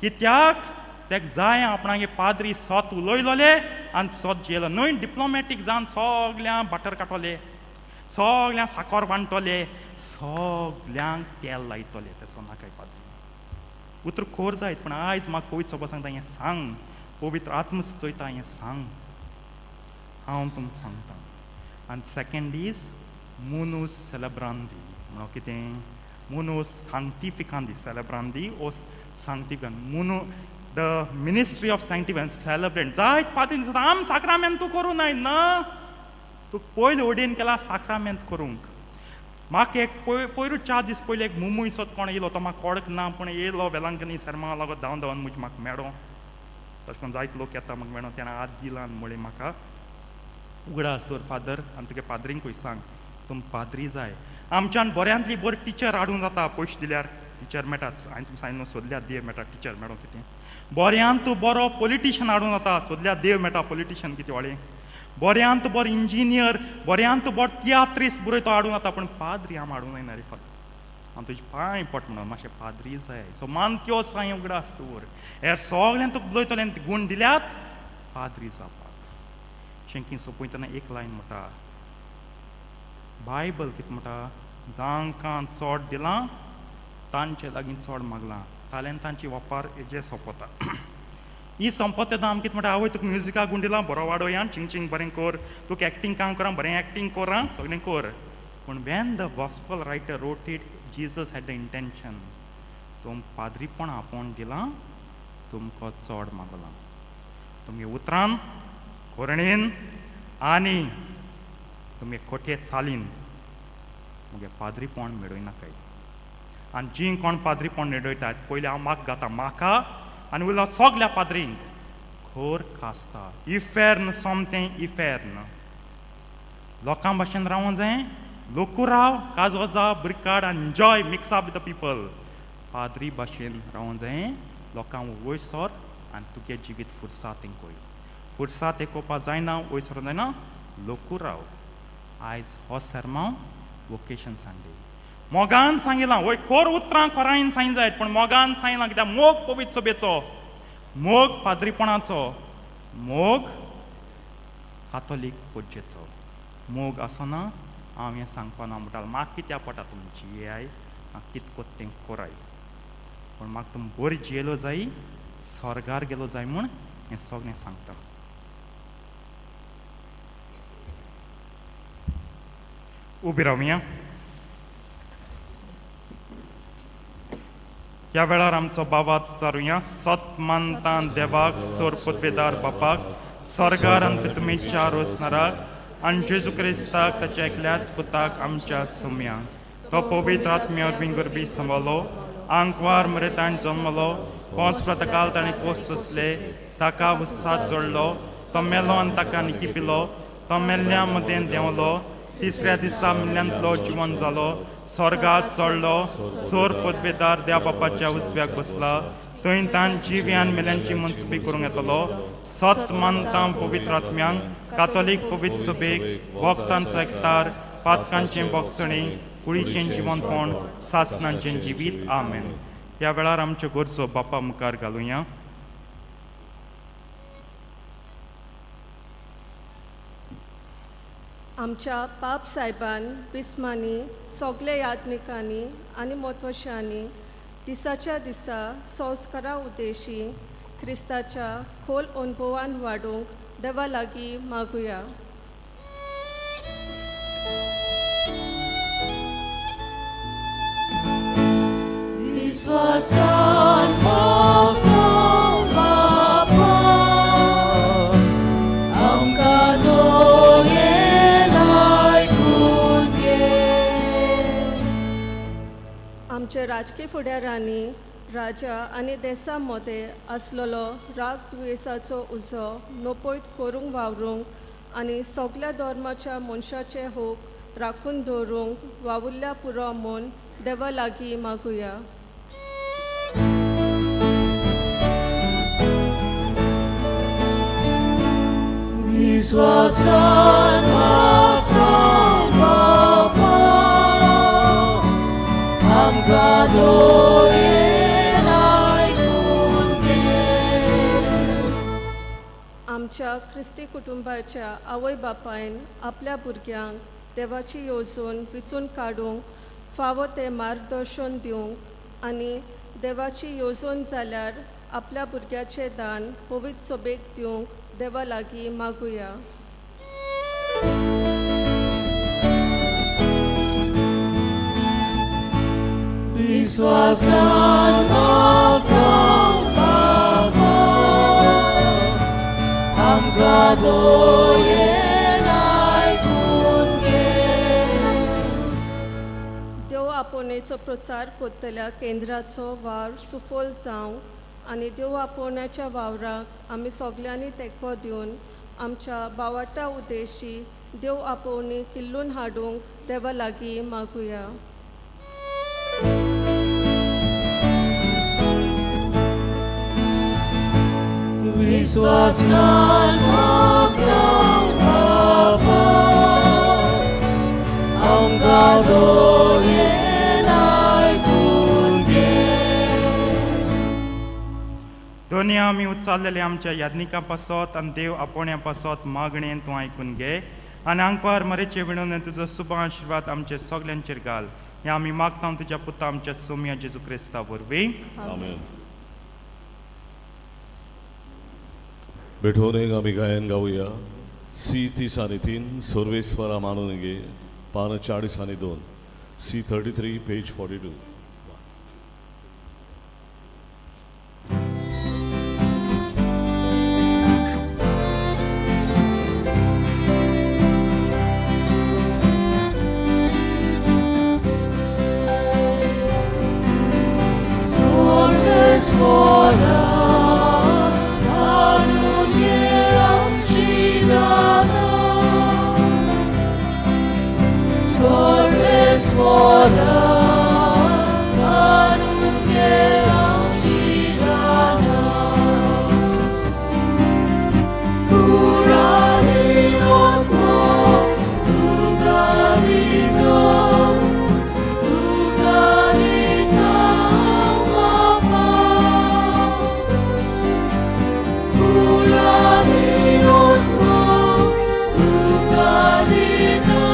कित्याक तेक जाय आपणागे पाद्री सत उलयलोले आनी सत जियेलो, न्हय डिप्लोमॅटीक जावन सगळ्यांक बटर काडटले, सगळ्यांक साकर वांटतले, सगळ्यांक तेल लायतले. तेसो नाकाय पाद्री. उतर खोर जायत, पूण आयज म्हाका पवित्र सभा सांगता, हें सांग. पवित्र आत्म सुचयता, हें सांग. हांव तुमकां सांगता. आनी सेकंड is मुनूस सेलेब्रांदी. म्हणो कितें? मुनूस सांक्तिफिकांदी. सेलेब्रांदी ओ सांक्तिफिकांदी. मुनू the ministry of sanctifying celebrate. जायत पाद्रीन दिसता आम साक्रामेंत तूं करूं नाय ना, तुका पयलीं ओडीन केला साक्रामेंत करूंक. म्हाका एक पयरू 4 दीस पयलीं एक मुंबय सोद कोण येयलो, तो म्हाका कोडक ना पूण येयलो वेलांकनी सेर्मा लागो धांवन धांवन म्हज म्हाका मेळो. तशें करून जायते लोक येता म्हाका मेळो, तेणें हात दिला आनी म्हणलें म्हाका उगडास दवर फादर आनी तुगे पाद्रींकूय सांग तुम पाद्री जाय. आमच्यान बऱ्यांतली बरी टिचर हाडूंक जाता, पयशे दिल्यार टिचर मेळटाच. हांवें तुमकां सांगिल्लो सोदल्यार देव मेळटा टिचर मेळो कितें. बऱ्यांत तूं बरो पॉलिटिशन हाडूंक जाता, सोदल्यार देव मेळटा पॉलिटिशन कितें व्हडलें. बऱ्यांत बरो इंजिनियर, बऱ्यांत बरो तियात्रिस्त बरो तो हाडूंक जाता, पूण पाद्री आम हाडूंक जायना रे फादर. हांव तुजे पांय पट म्हणून मातशें पाद्री जाय. सो मानक्यो साय उगडास दवर, हेर सगळ्यां तुका बलयतलें गूण दिल्यात पाद्री जावपाक. शेंकी सोंपयतना एक लायन म्हणटा, बायबल कितें म्हणटा, जांकां चड दिलां तांचे लागीं चड मागलां, तालेंतांची वापर हेजे सोंपता. ही सोंपता तेन्ना आमकां कितें म्हणटा, आवय तुका म्युजिकाक गूण दिलां बरो वाडोया, चिंग चिंग बरें कर, तुका एक्टींग काम कर, बरें एक्टींग कर, सगळें कर. पूण when the gospel writer wrote it, Jesus had the intention, तुम पाद्रीपण आपोवन दिलां तुमकां चड मागलां, तुमगे उतरान कोरणेन आनी तुमगे खोटे चालीन मुगे पाद्रीपण मेळयनाकाय. आनी जीं कोण पाद्रीपण मेळयतात पयलीं हांव म्हाका घाता म्हाका आनी उरला सगल्या पाद्रींक खोर खासता. इफेर्न सोमतें इफेर्न, लोकां भाशेन रावों जाय, लोकू राव, काजो जा, ब्रिकाड आनी enjoy, mix up with the people. पाद्री भाशेन रावों जाय, लोकांक वयर सर आनी तुगे जिवीत फुरसाद तेंकोय. फुरसाद तेकोवपा जायना, वयर सरोंक जायना, लोकू राव. आयज हो सेर्मांव वोकेशन संडे मोगान सांगिलां, वय कोर उतरां कोरायन सांग जायत पूण मोगान सांगिलां, कित्याक मोग पवित्र सभेचो, मोग पाद्रीपणाचो, मोग कातोलीक पुजेचो. मोग आसना हांव हें सांगपाना म्हणटा, म्हाका कित्याक पडटा तुमी जियेयाय, म्हाका कितें कोत्ता तें कोराय, पूण म्हाका तुमी बरी जियेलो जाय, स्वर्गार गेलो जाय म्हूण हें सगळें सांगता. उबी रावया. ह्या वेळार आमचो बाबा चारुया. सत मानता देवाक, सोर पदवेदार बापाक, स्वर्गार आनी तुमी चार वसणाराक आनी जेजू क्रिस्ताक ताच्या एकल्याच पुताक आमच्या सुम्यांक, तो पवित्र आत्म्या बिंगुरबी सांबालो, आंकवार मरे ताणें जल्मलो, पोंच प्रतकाल ताणें कोस सोंसले, ताका उत्साह जोडलो, तो मेलो आनी ताका निकिपिलो, तो मेल्ल्या मदें देंवलो, तिसऱ्या दिसा मेल्ल्यांतलो जिवन जालो, स्वर्गात चडलो, सोर पदवेदार देवा बापाच्या उजव्याक बसला, थंय तान जिव्यान मेल्यांची मनसुबी करूंक येतलो. सत मानता पवित्र आत्म्यांक, कातोलीक पवित्र सभेक, भक्तांचो एकतार, पातकांचें बोगसणें, कुडीचें जिवनपण, सासनांचें जिवीत. आमेन. ह्या वेळार आमच्यो गरजो बापा मुखार घालुया. आमच्या पाप सायबान, बिस्मांनी, सगल्या याज्ञिकांनी आनी म्हत्वशांनी दिसाच्या दिसा संस्कारा उद्देशी क्रिस्ताच्या खोल अनुभवान वाडूंक देवा लागीं मागुया. विश्वासान भक्तो बापा, आमकां दोयेन आयकून घे. आमच्या राजकीय फुडारांनी राजा आनी देसा मदें आसलेलो राग दुयेंसाचो उजो नपयत करूंक वावरूंक आनी सगल्या धर्माच्या मनशाचे हक राखून दवरूंक वावुरल्या पुरो म्हूण देवा लागीं मागुया. विश्वासान भक्तो बापा, आमकां दोयेन आयकून घे. आमच्या क्रिस्ती कुटुंबाच्या आवय बापायन आपल्या भुरग्यांक देवाची येवजण विचून काडूंक फावो तें मार्गदर्शन दिवंक आनी देवाची येवजण जाल्यार आपल्या भुरग्याचें दान पवित्र सभेक दिवंक देवा लागीं मागुया. विश्वासान भक्तो बापा, दयेन आयकून घे. देव आपोवणेचो प्रचार करतल्या केंद्राचो वावर सुफल जावंक आनी देव आपोवण्याच्या वावराक आमी सगल्यांनी तेंको दिवन आमच्या बावाटा उद्देशी देव आपोवणी किल्लून हाडूंक देवा लागीं मागुया. विश्वासान मागता बापा, आमकां दयेन आयकून घे. दोनी आमी उचारलेले आमच्या याज्ञिकां पासत आनी देव आपोवण्या पासत मागणेन तूं आयकून घे आनी आंकवार मरेचे विणून तुजो सुभ आशिर्वाद आमचे सगल्यांचेर घाल. हें आमी मागता तुज्या पुता आमच्या सोम्या जेजू क्रिस्ता वरवीं. आमेन. भेटवणेक आमी गायन गावया सी 33, सर्वेस्वरा मानून घे, पान 42, C 33, page 42. सर्वेस्वरा मानून घे आमची दानां. सर्वेस्वरा मानून घे आमची दानां. पुराणी आत्मो तुका दिता, तुका दिता बापा. पुराणी आत्मो तुका दिता,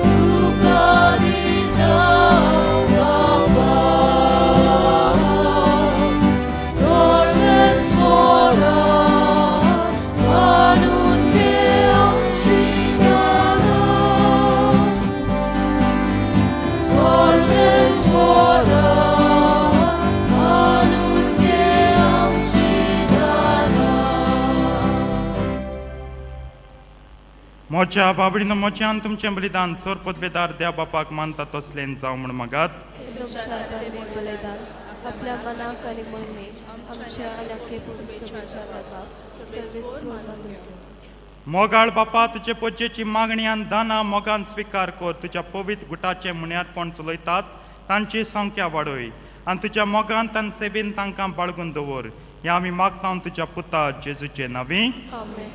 तुका दिता बापा. सर्वेस्वरा मानून घे आमची दानां. सर्वेस्वरा मानून घे आमची दानां. मोच्या बाबडीनो मोच्यान तुमचें बलिदान सर पदवेदार देव बापाक मानता तसलेन जावं म्हूण मागात. तुमच्या हातांनी बलिदान आपल्या मनाक आनी मोहिमेक आमच्या आनी आख्खे सभेच्या लाभाक सर्वेस्पर मानून घे. मोगाळ बापा, तुजे पोजेची मागणी आनी दानां मोगान स्विकार कर. तुज्या पवित्र गुटाचें मुण्यारपण चलयतात तांची संख्या वाडय आनी तुज्या मोगान तांचे सेवेन तांकां बाळगून दवर. हें आमी मागता तुज्या पुता जेजूचे नांवी. आमेन.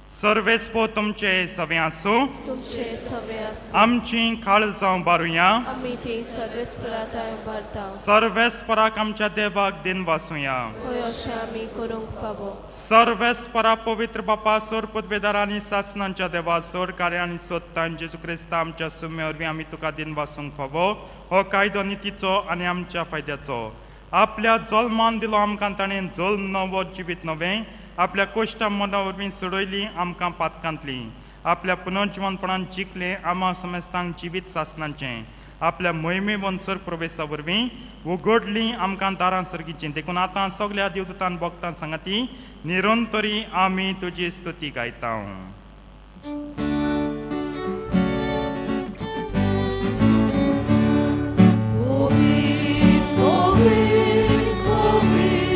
सर्वेस्पो तुमचे सवें आसूं. तुमचे सवे आसूं. आमची काळजां बारुया. आमी ती सर्वेस्पराताय उबारता. सर्वेस्पराक आमच्या देवाक दिन वासुया. हय, अशें आमी करूंक फावो. सर्वेस्परा पवित्र बापा, सोर पदवेदार आनी सासनांच्या देवा, सोर कार्य आनी सोदतान जेजू क्रिस्ता आमच्या सुम्या वरवीं आमी तुका दिन वासूंक फावो. हो कायदो नितीचो आनी आमच्या फायद्याचो. आपल्या जल्मान दिलो आमकां ताणें जल्म नवो जिवीत नवें, आपल्या कोश्टा मना वरवीं सोडयली आमकां पातकांतली, आपल्या पुनर्जिवनपणान जिखलें आमा समेस्तांक जिवीत सासनाचें, आपल्या मोहिमे वनसर प्रवेशा वरवीं उगडली आमकां दारां सर्गीचीं. देखून आतां सगल्या देवदूतान भक्तां सांगाती निरंतरी आमी तुजी स्तुती गायता. Covid, Covid, Covid,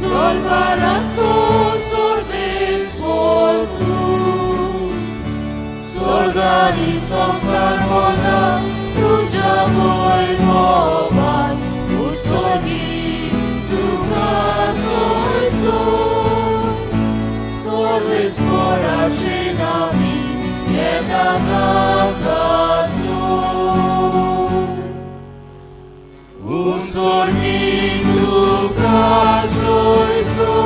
Dolbarazzo सर्वेस्पर तूं. स्वर्गानी संवसार मोला तुज्या वैभवान उसोनी तुका सोयसोय. सर्वेस्पराचे नामी येता ताका सोय. उसोनी तुका सोयसोय.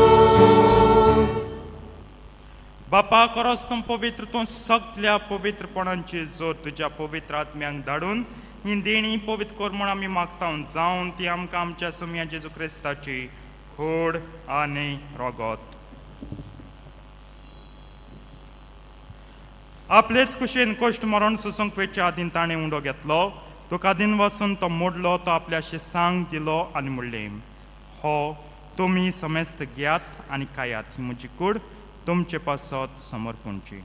बापा, खरोच तूं पवित्र, तूं सगल्या पवित्रपणांची जोर. तुज्या पवित्र आत्म्यांक धाडून ही देणी पवित्र कर म्हूण आमी मागता, जावन ती आमकां आमच्या सुम्या जेजू क्रिस्ताची खोड आनी रोगोत. आपलेच कुशेन कश्ट मरण सोसूंक वेच्या आदीन ताणें उंडो घेतलो, तुका दिन वसून तो मोडलो, तो आपल्या सांग दिलो आनी म्हणलें, हो तुमी समेस्त घेयात आनी खायात. ही म्हजी कूड तुमचे पासत समर्पणची.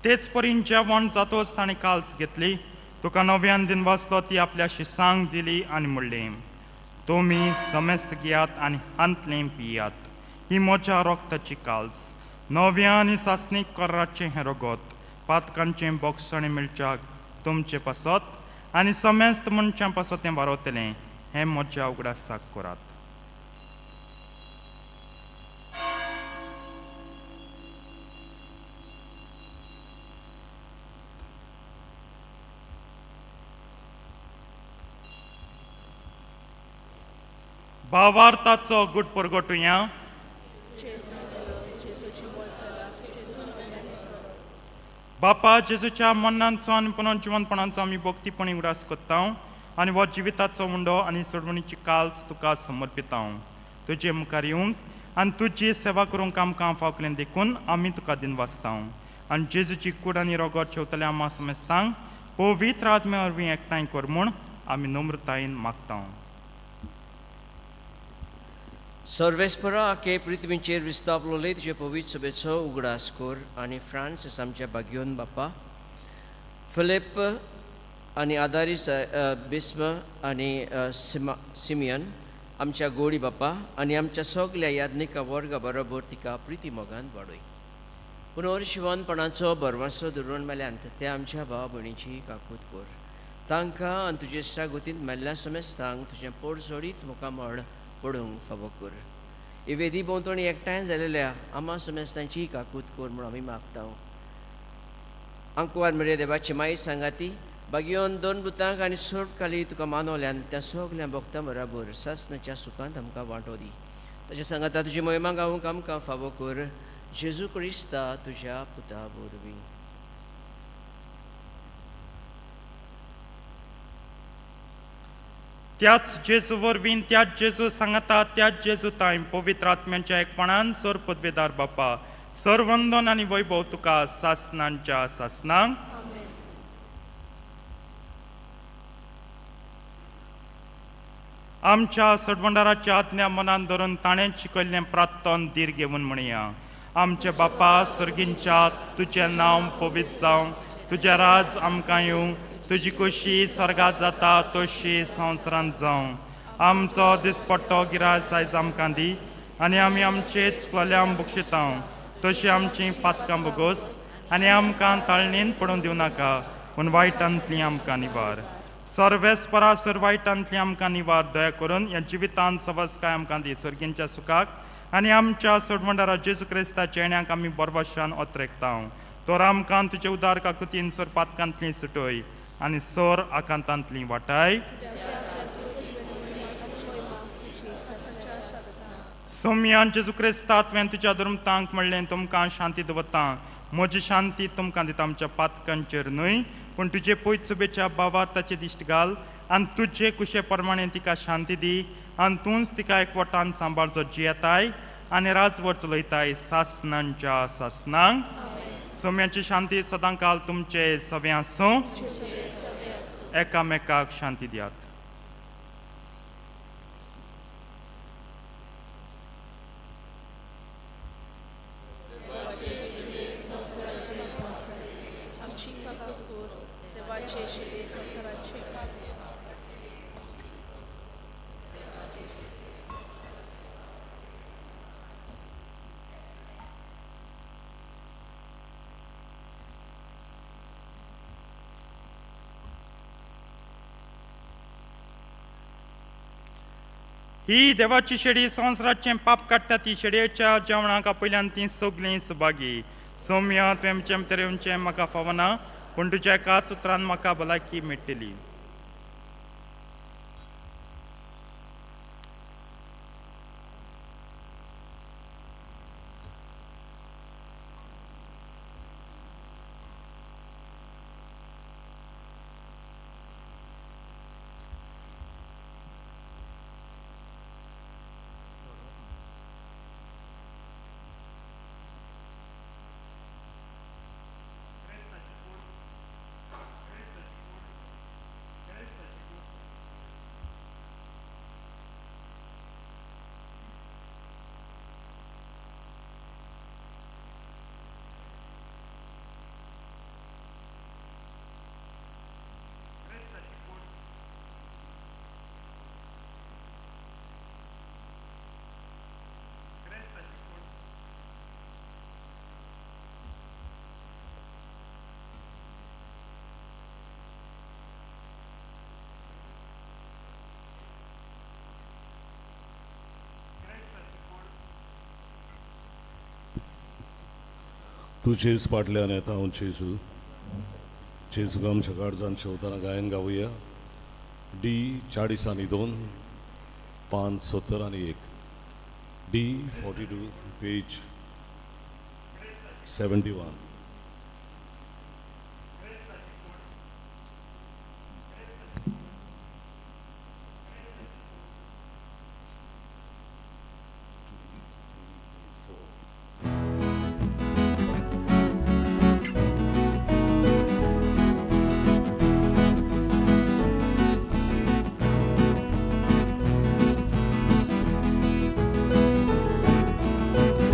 तेच परीन जेवण जातोच ताणें काल्स घेतली, तुका नव्यान दिन वाचलो, ती आपल्या शिसांक दिली आनी म्हणलें, तुमी समेस्त घेयात आनी हांतलें पियात. ही म्हज्या रोगताची काल्स, नव्या आनी सासणीक कराचें हें रगत, पातकांचें बोगसणें मेळच्याक तुमचे पासत आनी समेस्त मनशां पासत तें बारवतलें. हें म्हज्या उगडासाक करात. भावार्थाचो गुट परगटुया. बापा, जेजूच्या मरणाचो आनी पुनर्जिवनपणाचो आमी भक्तीपणी उगडास करता आनी हो जिविताचो उंडो आनी सोडवणीची काल्स तुका समर्पिता. तुजे मुखार येवंक आनी तुजी सेवा करूंक आमकां फावकलें देखून आमी तुका दिनवासता. आनी जेजूची कूड आनी रोगोत शेवतल्या आमा समेस्तांक पवित्र आत्म्या वरवीं एकठांय कर म्हूण आमी नम्रतायेन मागता. सर्वेस्परा आखे पृथ्वीचेर विस्तापलोले तुजे पवित्र सभेचो उगडास कर आनी फ्रांसीस आमच्या भाग्योन बापा, फिलीप आनी आदारी बिस्म आनी सिमियन आमच्या गोडी बापा आनी आमच्या सगल्या याज्ञिका वर्गा बरोबर तिका प्रिती मोगान वाडय. पुनर्शिवनपणाचो भरवंसो धरून मेल्यान त्या आमच्या भाव भयणीची काकूत कर. तांकां आनी तुजे सागोतींत मेल्ल्या समेस्तांक तुजें पोट सोडीत मुखामळ पडूंक फावो कर. ही वेदी भोंवतणी एकठांय जालेल्या आमा समेस्तांची काकूत कर म्हूण आमी मागता. आंकवार मरे देवाची माई सांगाती बागयोन दोन भुतांक आनी सोड काली तुका मानवल्यान त्या सगल्या भक्तां बराबर सासनाच्या सुखांत आमकां वांटो दी. ताच्या सांगाता तुजी महिमा गावूंक आमकां फावो कर, जेजू क्रिस्ता तुज्या पुता वरवीं. त्याच जेजू वरवीं, त्याच जेजू सांगाता, त्याच जेजू तांय पवित्र आत्म्यांच्या एकपणान सर पदवेदार बापा, सरवंदन आनी वैभव तुका सासनांच्या सासनांक. आमच्या सडवंडाराच्या आज्ञा मनान धरून ताणें शिकयल्लें प्रार्थन धीर घेवन म्हणया. आमचे बापा सर्गींच्या, तुजें नांव पवित्र जावं, तुजें राज आमकां येवं, तुजी खोशी स्वर्गात जाता तशी संवसारांत जावं. आमचो दिसपट्टो गिरास आयज आमकां दी आनी आमी आमचे चुकलेल्यांक बक्षिता तशी आमची पातकां बोगोस आनी आमकां ताळणीन पडून दिवं नाका, पूण वायटांतली आमकां निवार. सर्वेस्परा सर वायटांतली आमकां निवार. दया करून ह्या जिवितांत सवसकाय आमकां दी, सर्गींच्या सुखाक आनी आमच्या सोडवंडारा जेजू क्रिस्ताच्या येण्याक आमी बरबशान ओतरेकता. तर आमकां तुजे उदार काकुतीन सर पातकांतली सुटय आनी सर आकांतांतली वाटाय. सोम्यान जेजू क्रिस्ता तुवें तुज्या धर्मतांक म्हणलें, तुमकां शांती दवरता, म्हजी शांती तुमकां दिता, आमच्या पातकांचेर न्हय पूण तुजे पयत सुबेच्या बाबा ताचे दिश्ट घाल आनी तुजे कुशे प्रमाणे तिका शांती दी आनी तूंच तिका एकवटान सांबाळ जो जियेताय आनी राजवट चलयताय सासनांच्या सासनांक. सोम्याची शांती सदां काल तुमचे सवे आसूं. एकामेकाक शांती दियात. ही देवाची शेडी संवसाराचें पाप काडटा ती शेडयेच्या जेवणाक आपयल्यान ती सगळीं सुभागी. सोम्या तुवें भितर येवचें म्हाका फावना, पूण तुज्या एकाच उतरान म्हाका भलायकी मेळटली. तुजेच फाटल्यान येता हांव जेजू. जेजूक आमच्या काळजान शेवतना गायन गावया. डी 42, पान 71, डी 42, पेज 71.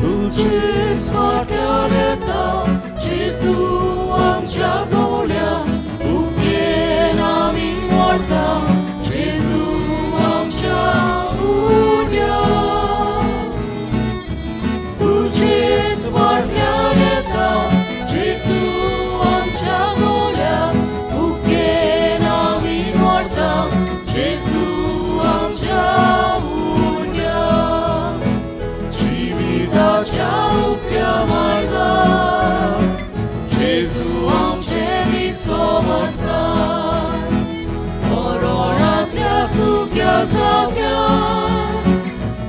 तुझेच फाटल्यान येता जेजू आमच्या गवळ्या, भुकेन आमी मरता जेजू आमच्या उद्या. तुझेच फाटल्यान येता जेजू आमच्या गवळ्या, भुकेन आमी मरता जेजू आमच्या उद्या. जिविताच्या उप्या मार्गार जेजू आमचे विसव आसा, मरणांतल्या सुक्या जाग्यार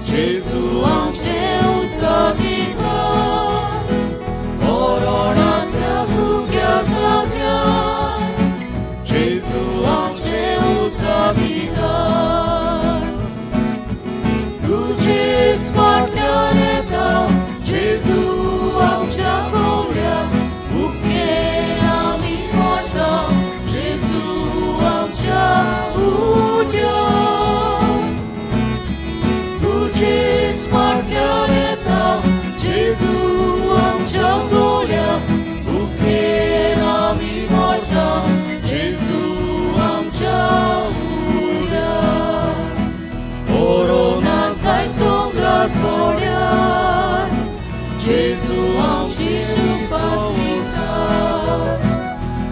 जेजू आमचे उदका दिता. मरणांतल्या सुक्या जाग्यार जेजू आमचे उदका दिता. तुझेच फाटल्यान येता जेजू आमच्या गवळ्या, भुकेन आमी मरता जेजू आमच्या उद्या. तुझेच फाटल्यान येता जेजू आमच्या गवळ्या, भुकेन आमी मरता जेजू आमच्या उद्या. कोरोना जायत दोंगरा सोड्यार जेजू आमची उपास,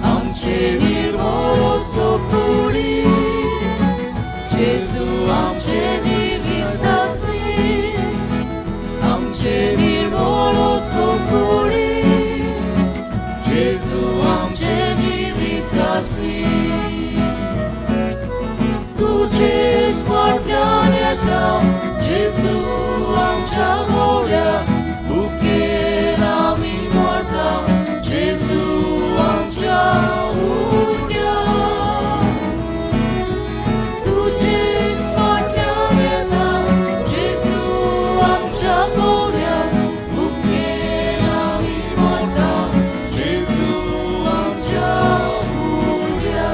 आमचे निर्मळ सोकुडी जेजू आमचे जिवीत सासणी, आमचे निर्मळ सोकुडी जेजू आमचे जिवीत सासणी. तुझेच फाटल्यान येता जेजू आमच्या गवळ्या, भुकेन आमी मरता जेजू आमच्या उद्या. तुझेच फाटल्यान येता जेजू आमच्या गवळ्या, भुकेन आमी मरता जेजू आमच्या उद्या.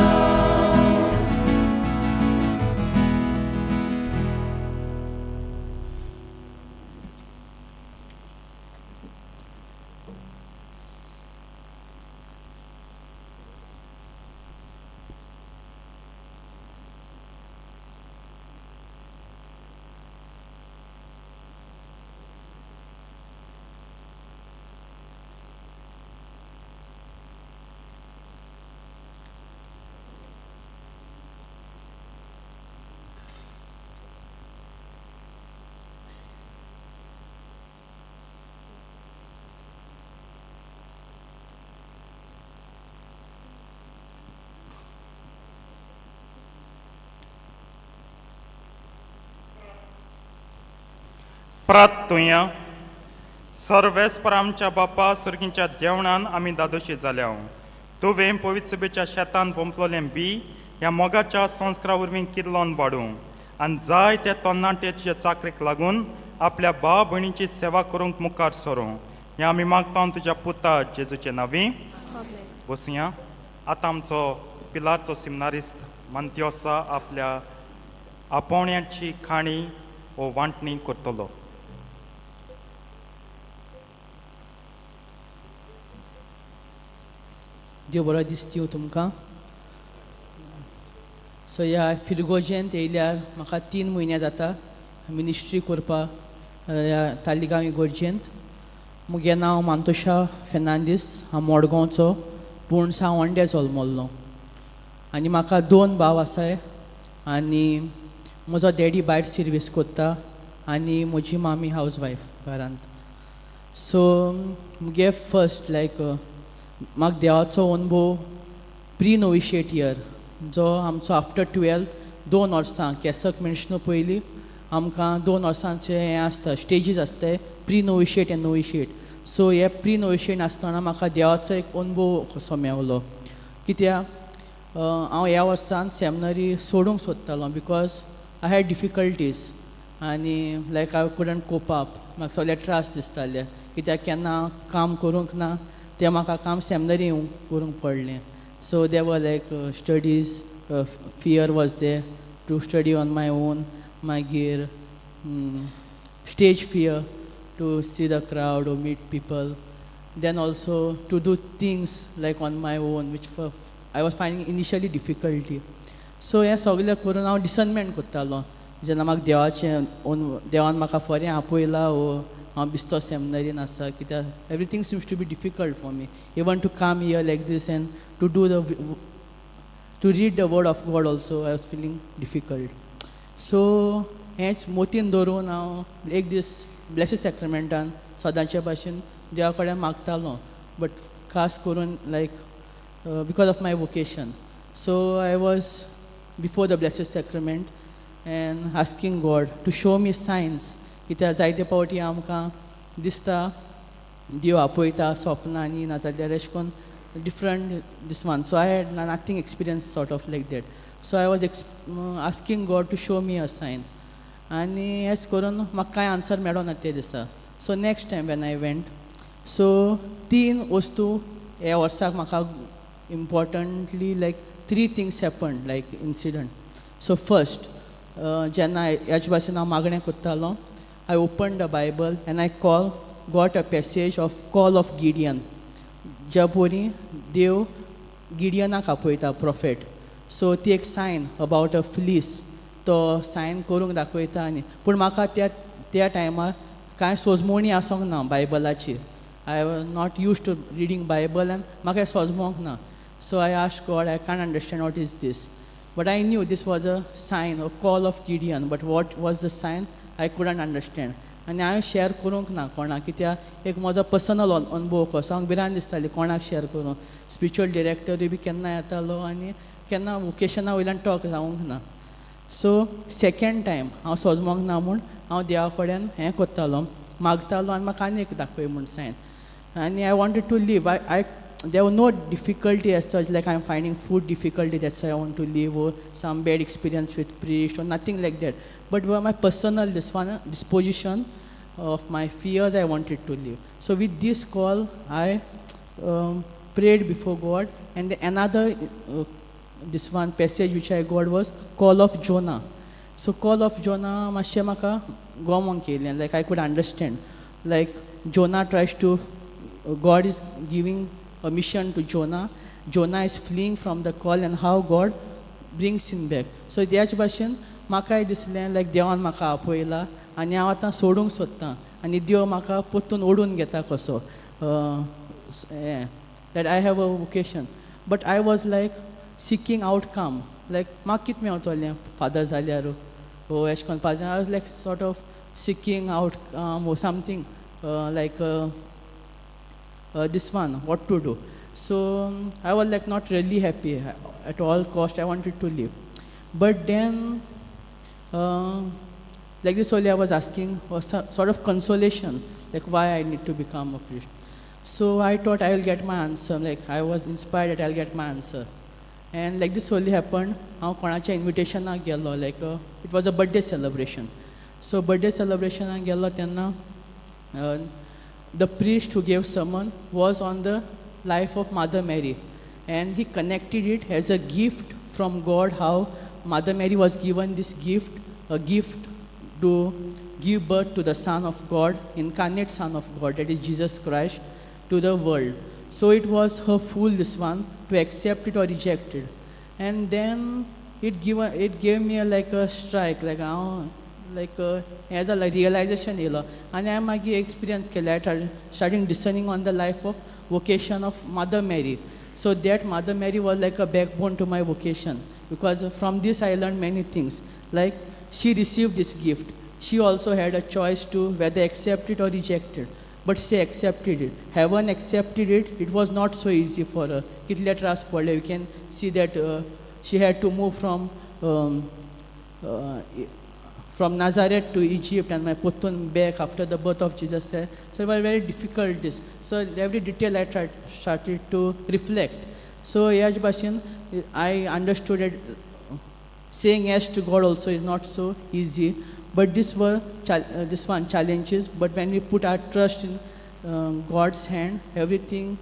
प्रार्थुया. सर्वेस्पर आमच्या बापा, सुर्गींच्या देवणान आमी दादोशी जाल्या. तुवें पवित्र सभेच्या शेतान पोंपलोलें बी ह्या मोगाच्या संस्कारा वरवीं किर्लोन वाडूं आनी जाय त्या तरणाटे तुज्या चाकरेक लागून आपल्या भाव भयणीची सेवा करूंक मुखार सरूं, हें आमी मागता तुज्या पुता जेजूचे नांवी. आमेन. बसुया. आतां आमचो पिलारचो सिमनारिस्त मंत्योसा आपल्या आपोवण्याची काणी वो वांटणी करतलो. देव बरो दिसती तुमकां. सो ह्या फिरगोजेंत येयल्यार म्हाका 3 म्हयने जाता मिनिस्ट्री करपाक ह्या तालिगांव इगर्जेंत. मुगे नांव मांतोशा फेर्नांदीस. हांव मडगांवचो पूण सांवड्डे जल्मल्लो आनी म्हाका दोन भाव आसाय आनी म्हजो डॅडी भायर सिर्वीस कोत्ता आनी म्हजी मामी हावज वायफ घरांत. सो मुगे फस्ट लायक म्हाका देवाचो अनुभव प्री नोविशिएट इयर जो आमचो आफ्टर ट्वेल्थ 2 वर्सां कॅसक मेन्शनो पयलीं आमकां 2 वर्सांचें हें आसता, स्टेजीस आसताय, प्री नोविशिएट आनी नोविशिएट. सो हे प्री नोविशिएट आसतना म्हाका देवाचो एक अनुभव कसो मेवलो, कित्याक हांव ह्या वर्सान सेमिनरी सोडूंक सोदतालो because I had difficulties आनी like I couldn't cope up. म्हाका सगळे त्रास दिसताले कित्याक केन्ना काम करूंक ना, तें म्हाका काम सेमिनरी करूंक पडलें. So there were like studies fear was there to study on my own, मागीर stage fear to see the crowd or meet people, then also to do things like on my own, which I was finding initially difficulty. So हें सगळें करून हांव discernment करतालो जेन्ना म्हाका देवाचें देवान म्हाका फरें आपयला वो हांव बिस्तो सेमिनरीन आसा, कित्याक everything seems to be difficult for me, even to come here like this and to read the word of God also I was feeling difficult. So हेंच मोतीन दवरून हांव एक दीस ब्लेसीड सॅक्रामेंटान सदांचे भाशेन देवा कडेन मागतालो, बट खास करून like because of my vocation. So I was before the Blessed Sacrament and asking God to show me signs, कित्याक जायते फावटी आमकां दिसता देव आपयता स्वप्नांनी नाजाल्यार एशें करून different this one. So I had nothing experience sort of like that. So I was asking God to show me a sign. आनी हेच करून म्हाका कांय आन्सर मेळोना ते दिसा. So next time when I went, so तीन वस्तू ह्या वर्साक म्हाका importantly, like three things happen, like incident. So first, जेन्ना ह्याच भाशेन हांव मागणें करतालो, I open the Bible and I call got a passage of call of Gideon, ज्या परी देव गिडियनाक आपयता प्रोफेट. सो ती एक सायन अबावट अ फ्लीस तो सायन करूंक दाखयता. आनी पूण म्हाका त्या त्या टायमार कांय सोजमोणी आसोंक ना बायबलाची. I was not used to reading Bible आनी म्हाका हें सोजमोंक ना. So I ask God, I can't understand what is this, but I knew this was a sign, a call of Gideon, but what was the sign I couldn't understand. आनी हांवें share करूंक ना कोणाक, कित्याक एक म्हजो पर्सनल अनुभव कसो हांव भिरांत दिसताली कोणाक शेअर करूं. स्पिरिच्युअल डिरेक्टरूय बी केन्ना येतालो आनी केन्ना वोकेशना वयल्यान टॉक जावंक ना. सो सेकेंड टायम हांव सोजमोंक ना म्हूण हांव देवा कडेन हें करतालो, मागतालो आनी म्हाका आनी एक दाखय म्हूण सायन. आनी I wanted to leave. I there were no difficulty as such, like I'm finding food difficulty, that's why I want to leave, or some bad experience with priest, or nothing like that. But my personal this one disposition of my fears, I wanted to leave. So with this call, I prayed before God, and another this one passage which I got was call of Jonah. So call of Jonah, मातशें म्हाका गोमोंक येयलें, like I could understand. Like Jonah tries to, God is giving a mission to Jonah. Jonah is fleeing from the call and how God brings him back. So त्याच भाशेन म्हाकाय दिसलें लायक देवान म्हाका आपयला आनी हांव आतां सोडूंक सोदतां आनी देव म्हाका परतून ओडून घेता कसो हें that I have a vocation. But I was like seeking outcome, like म्हाका कितें मेवतलें फादर जाल्यार ओ एशें करून father. I was like sort of seeking outcome or something like this one, what to do. So I was like not really happy. At all cost, I wanted to leave. But then, like this only I was asking for some sort of consolation, like why I need to become a priest. So I thought I will get my answer. Like I was inspired that I'll get my answer. And like this only happened, हांव कोणाच्या इन्विटेशनाक गेलो, like it was a birthday celebration. So birthday सेलिब्रेशनाक गेलो तेन्ना the priest who gave sermon was on the life of Mother Mary. And he connected it as a gift from God, how Mother Mary was given this gift, a gift to give birth to the Son of God, incarnate Son of God, that is Jesus Christ, to the world. So it was her full this one to accept it or reject it. And then it gave me a, like a strike, like हांव like हें जालें, रियलायजेशन येयलो आनी हांवें मागीर experience केलें, I starting discerning on the life of vocation of Mother Mary. So that Mother Mary was like a backbone to my vocation, because from this I learn many things, like she received this gift. She also had a choice to whether accept it or reject it. But she accepted it. Heaven accepted it. It was not so easy for her. कितले त्रास पडले. You can see that she had to move from Nazareth to Egypt and my Putun back after the birth of Jesus. So it was very difficult this. So every detail I tried, started to reflect. So ह्याच भाशेन I understood it. Saying yes to God also is not so easy. But this were this one challenges. But when we put our trust in God's hand, everything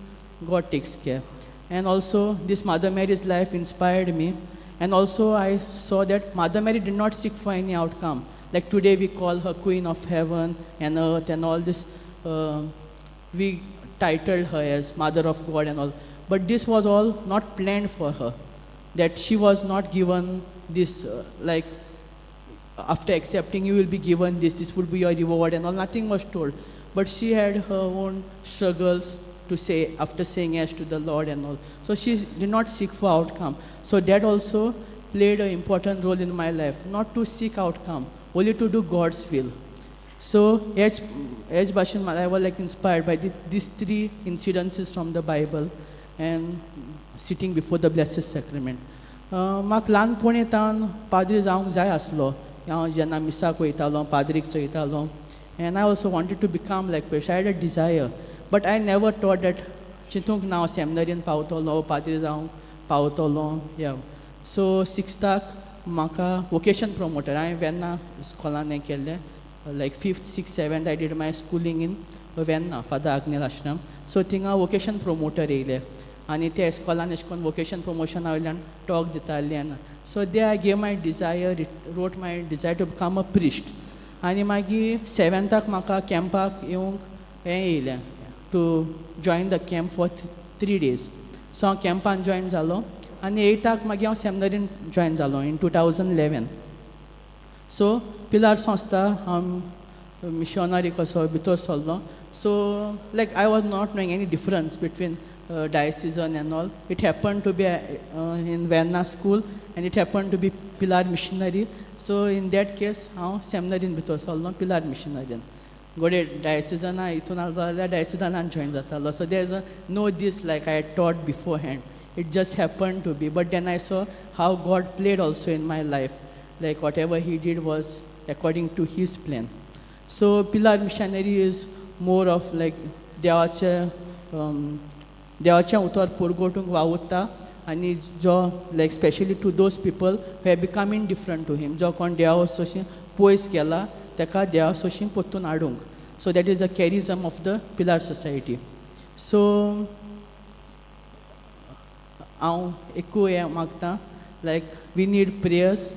God takes care. And also, this Mother Mary's life inspired me. And also, I saw that Mother Mary did not seek for any outcome. Like today, we call her Queen of Heaven and Earth and all this. We titled her as Mother of God and all. But this was all not planned for her. That she was not given this, like, after accepting you will be given this, this will be your reward and all. Nothing was told. But she had her own struggles to say after saying yes to the Lord and all. So she did not seek for outcome. So that also played an important role in my life, not to seek outcome, only to do God's will. So H भाशेन I was like inspired by these three incidences from the Bible and sitting before the Blessed Sacrament. म्हाका ल्हानपणी तावन पाद्री जावंक जाय आसलो. हांव जेन्ना मिसाक वयतालो, पाद्रीक चोयतालो, and I also wanted to become like priest. I had a desire, but I never thought that चिंतूंक ना हांव सेमिनरीन पावतलो, पाद्री जावंक पावतलो. या, सो सिक्स्थाक म्हाका वोकेशन प्रोमोटर, हांवें वेन्ना स्कॉलान हें केल्लें, like fifth, six, seventh I did my schooling in Verna, Father Agnel Ashram. So थिंगा वोकेशन प्रोमोटर येयले आनी ते इस्कॉलान एशें करून वोकेशन प्रमोशना वयल्यान टॉक दिताले. आनी so they I gave my desire, wrote my desire to become a priest. आनी मागीर सेवन्ताक म्हाका कॅम्पाक येवंक हें येयलें, to join the camp for 3 days. So हांव कॅम्पान जॉयन जालो आनी एयथाक मागीर हांव सेमिनरीन जॉयन जालो in 2011. So पिलार संस्था हांव मिशनरी कसो भितर सरलो. So like I was not knowing any difference between diocesan and all. It happen to be in Verna school and it happen to be Pilar missionary. So in that case हांव सेमिनरीन भितर सरलो पिलार मिशनरीन. घडये डायसिजना हितून आसलो जाल्यार डायसिजनान जॉयन जातालो. So there is a no this, like I thought beforehand. It just happen to be. But then I saw how God played also in my life, like whatever He did was according to His plan. So Pilar Missionary is more of like देवाचें देवाचें उतर पुरगोटूंक वावुरता आनी जो like specially to those people who become indifferent to Him, जो कोण देवा सोशी पयस गेला ताका देवा सोशी परतून हाडूंक. So that is the charism of the Pilar Society. So हांव एकूय हें मागता, like we need prayers.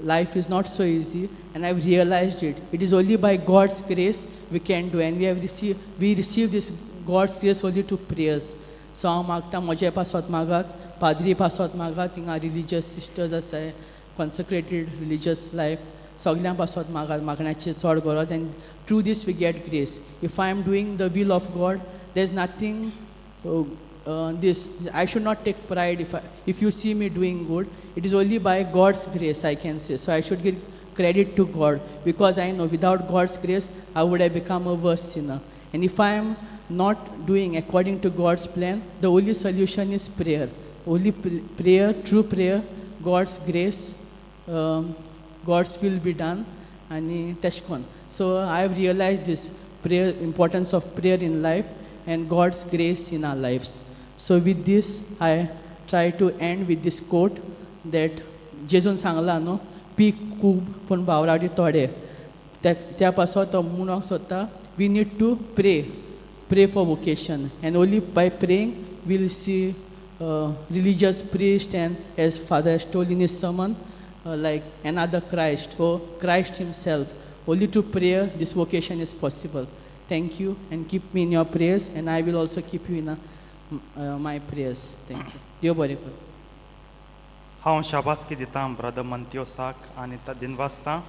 Life is not so easy and I've realized it. It is only by God's grace we can do, and we receive this God's grace only through prayers. So हांव मागता, म्हजे पासत मागात, पाद्री पासत मागात, थिंगा religious sisters आसाय, कॉन्सक्रेटेड religious life, सगल्यां पासत मागात. मागण्याची चड गरज, and through this we get grace. If I am doing the will of God, there is nothing this I should not take pride. If you see me doing good, it is only by God's grace, I can say. So I should give credit to God, because I know without God's grace I would have become a worse sinner. And if I am not doing according to God's plan, the only solution is prayer. Only prayer, true prayer, God's grace, God's will be done. आनी तेश कोन, so I have realize this prayer, importance of prayer in life and God's grace in our lives. So with this I try to end with this quote that जेजून सांगलां न्हू, पीक खूब पूण वावराडी थोडे. त्या त्या पासत तो म्हणूंक सोदता, we need to pray, pray for vocation, and only by praying we'll see religious priest and, as Father has told in his sermon, like another Christ or Christ himself. Only through prayer this vocation is possible. Thank you, and keep me in your prayers, and I will also keep you in my prayers. Thank you. देव बरें करूं. हांव शाबासकी दितां brother मंत्योसाक आनी दिनवासतां.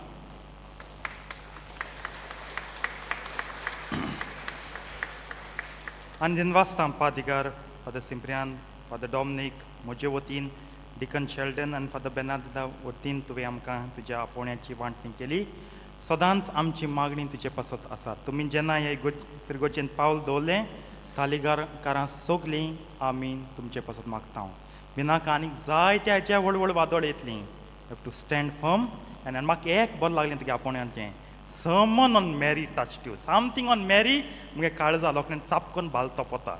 आनी दिनवासतां पादिगार father सिम्प्रियान, father Dominic, म्हजे वतीन डिकन शेल्डन आनी फादर बेनादा वतीन तुवें आमकां तुज्या आपोवण्याची वांटणी केली. सदांच आमची मागणी तुजे पासत आसा. तुमी जेन्ना हे फिरगोचेन पावल दवरलें, तालिगारकारां सगलीं आमी तुमचे पासत मागता. भिनाका, आनीक जायत्या हाच्या व्हड व्हड वादळ येतलीं. Have to stand firm. आनी म्हाका एक बरें लागलें तुगे आपोवण्याचें, sermon on Mary touch you, something on Mary. मुगे काळजा लोकांनी चापकोन भाल तोपोता.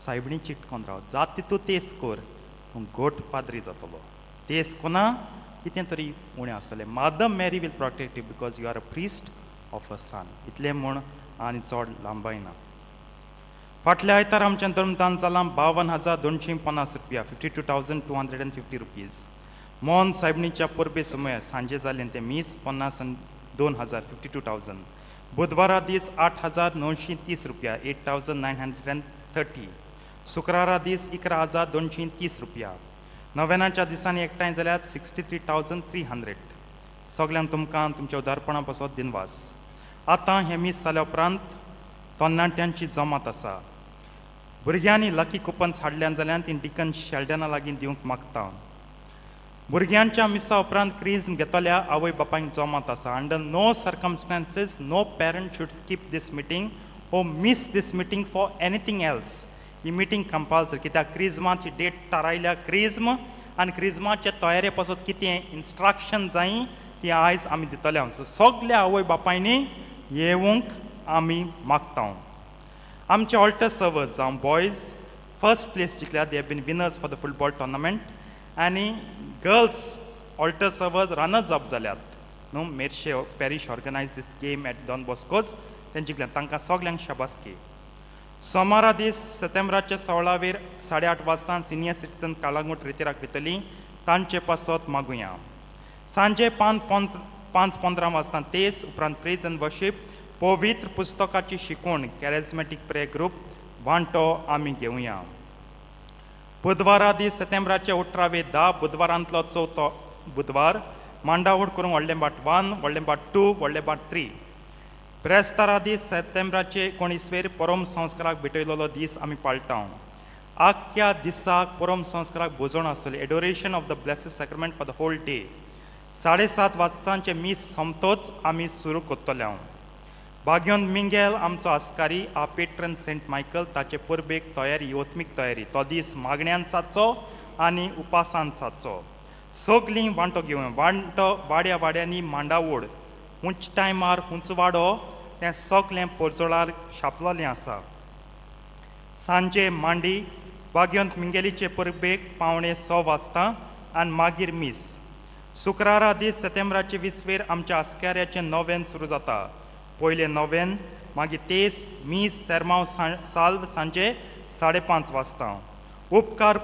सायबणी चिटकोन राव, जात तितू तेस कर, तूं गोट पाद्री जातलो. तेस कोना कितें तरी उणें आसतलें. Mother Mary will protect you because you are a priest of her son. इतलें म्हूण आनी चड लांबायना. फाटल्या आयतार आमचें धर्मदान जालां 52,250 रुपया, ₹52,250. मोहन सायबणीच्या परबे समय सांजे जालें तें मीस 52,000, 52,000. बुधवारा दीस 8,930 रुपया, 8,930. शुक्रारा दीस 11,230 रुपया. नव्यानाच्या दिसांनी एकठांय जाल्यार 63,300. सगल्यांक तुमकां तुमच्या उदारपणा पासत दिनवास. आतां हें मीस जाल्या उपरांत तरणाट्यांची जमात आसा. भुरग्यांनी लकी कुपन्स हाडल्यान जाल्यार ती डिकन शेल्डना लागीं दिवंक मागता. भुरग्यांच्या मिसा उपरांत क्रीज घेतल्या आवय बापायक जमात आसा. Under no circumstances no parent should skip this meeting or miss this meeting for anything else. He meeting compulsory, कित्याक क्रिजमाची डेट थारायल्या, क्रिज्म आनी क्रिजमाचे तयारे पासत कितें इन्स्ट्रक्शन जाय ती आयज आमी दितले. सो सगल्या आवय बापायनी येवंक आमी मागता. आमचे ऑल्टर सर्वर्स जावं बॉयज फर्स्ट प्लेस जिखल्या. They have been winners for the football tournament. आनी girls altar servers runners up जाल्यात न्हू. Merces parish organize this game at Don Bosco's. तें जिखल्यात, तांकां सगल्यांक शाबासकी. सोमारा दीस सप्टेंबराच्या 16वेर 8:30 वाजता सिनियर सिटीजन कालांगूट रेतिराक वयतली, तांचे पासत मागुया. सांजे 5:15 वाजता तेस, उपरांत प्रेज अँड वर्शीप, पवित्र पुस्तकाची शिकवण, कॅरेजमॅटीक प्रेयर ग्रुप वांटो आमी घेवया. बुधवारा दीस सप्टेंबराचे 18वे 10, बुधवारांतलो चवथो बुधवार, मांडावड करूंक व्हडलें बाट 1, व्हडलें बाट 2, व्हडलें बाट 3. ब्रेस्तारा दीस सप्टेंबराचे 19वेर परम संस्काराक भेटयलेलो दीस आमी पाळटा. आख्ख्या दिसाक परम संस्काराक भोजन आसतलें, adoration of the Blessed Sacrament for the whole day. 7:30 वाजतांचे मीस सोमतोच आमी सुरू करतले. हांव बाग्योन मिंगेल आमचो आस्कारी, आ पेट्रन सेंट मायकल, ताचे परबेक तयारी, ओत्मीक तयारी. तो दीस मागण्यान सादचो आनी उपासान सादचो. सगलीं वांटो घेवया. वांटो वाड्या वाड्यांनी मांडावड उंच टायमार उंच वाडो तें सगलें पोरजोळार छापलेलें आसा. सांजे मांडी बाग्योंत मिंगेलीचे परबेक 5:45 वाजता आनी मागीर मीस. शुक्रारा दीस सप्टेंबराचे 20वेर आमच्या आस्काऱ्याचें नोवेन सुरू जाता. पयलें नोवेन, मागीर तेस, मीस, सेरमांव, साल्व सांजे 5:30 वाजता. उपकार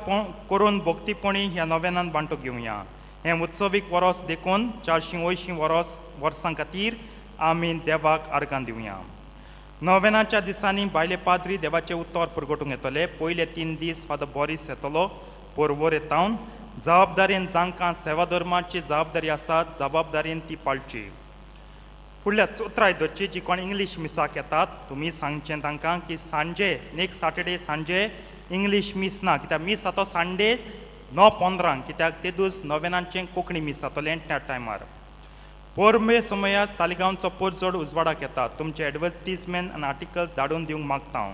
करून भक्तीपणी ह्या नोवेनान वांटो घेवया. हें उत्सवीक वरोस देखून 480 वर्सां खातीर आमी देवाक आर्गां दिवया. नोवेनाच्या दिसांनी बायले पाद्री देवाचें उतर परगटूंक येतले. पयले 3 दीस फादर बॉरीस येतलो पोरवोर येतावन. जबाबदारेन जांकां सेवा धर्माची जबाबदारी आसा, जबाबदारेन ती पाळची. फुडल्या चोत्राय धरची, जी कोण इंग्लीश मिसाक येतात, तुमी सांगचें तांकां की सांजे नेक्स्ट सॅटर्डे सांजे इंग्लीश मीस ना, कित्याक मीस जातो संडे 9:15, कित्याक ते दीस नोवेनाचें कोंकणी मीस जातलें त्या टायमार. पोरमे समयात तालिगांवचो पोरजोड उजवाडाक येता. तुमचे एडवर्टीजमेंट आनी आर्टिकल्स धाडून दिवंक मागता हांव.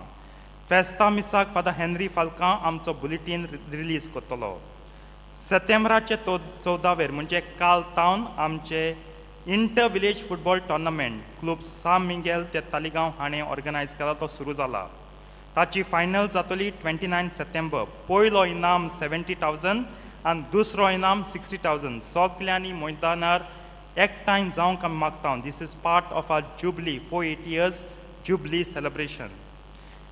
फेस्ता मिसाक फादर हेनरी फाल्कां आमचो बुलेटीन रिलीज करतलो. सप्टेंबराचे 14वेर म्हणजे काल तावन आमचे inter village football tournament club San Miguel ते तालिगांव हाणें ऑर्गनायज केला तो सुरू जाला. ताची फायनल जातली 29 सप्टेंबर. पयलो इनाम 70,000 आनी दुसरो इनाम 60,000. सगल्यांनी मैदानार एकठांय जावंक आमी मागता. This is part of our jubilee, 480 years jubilee celebration.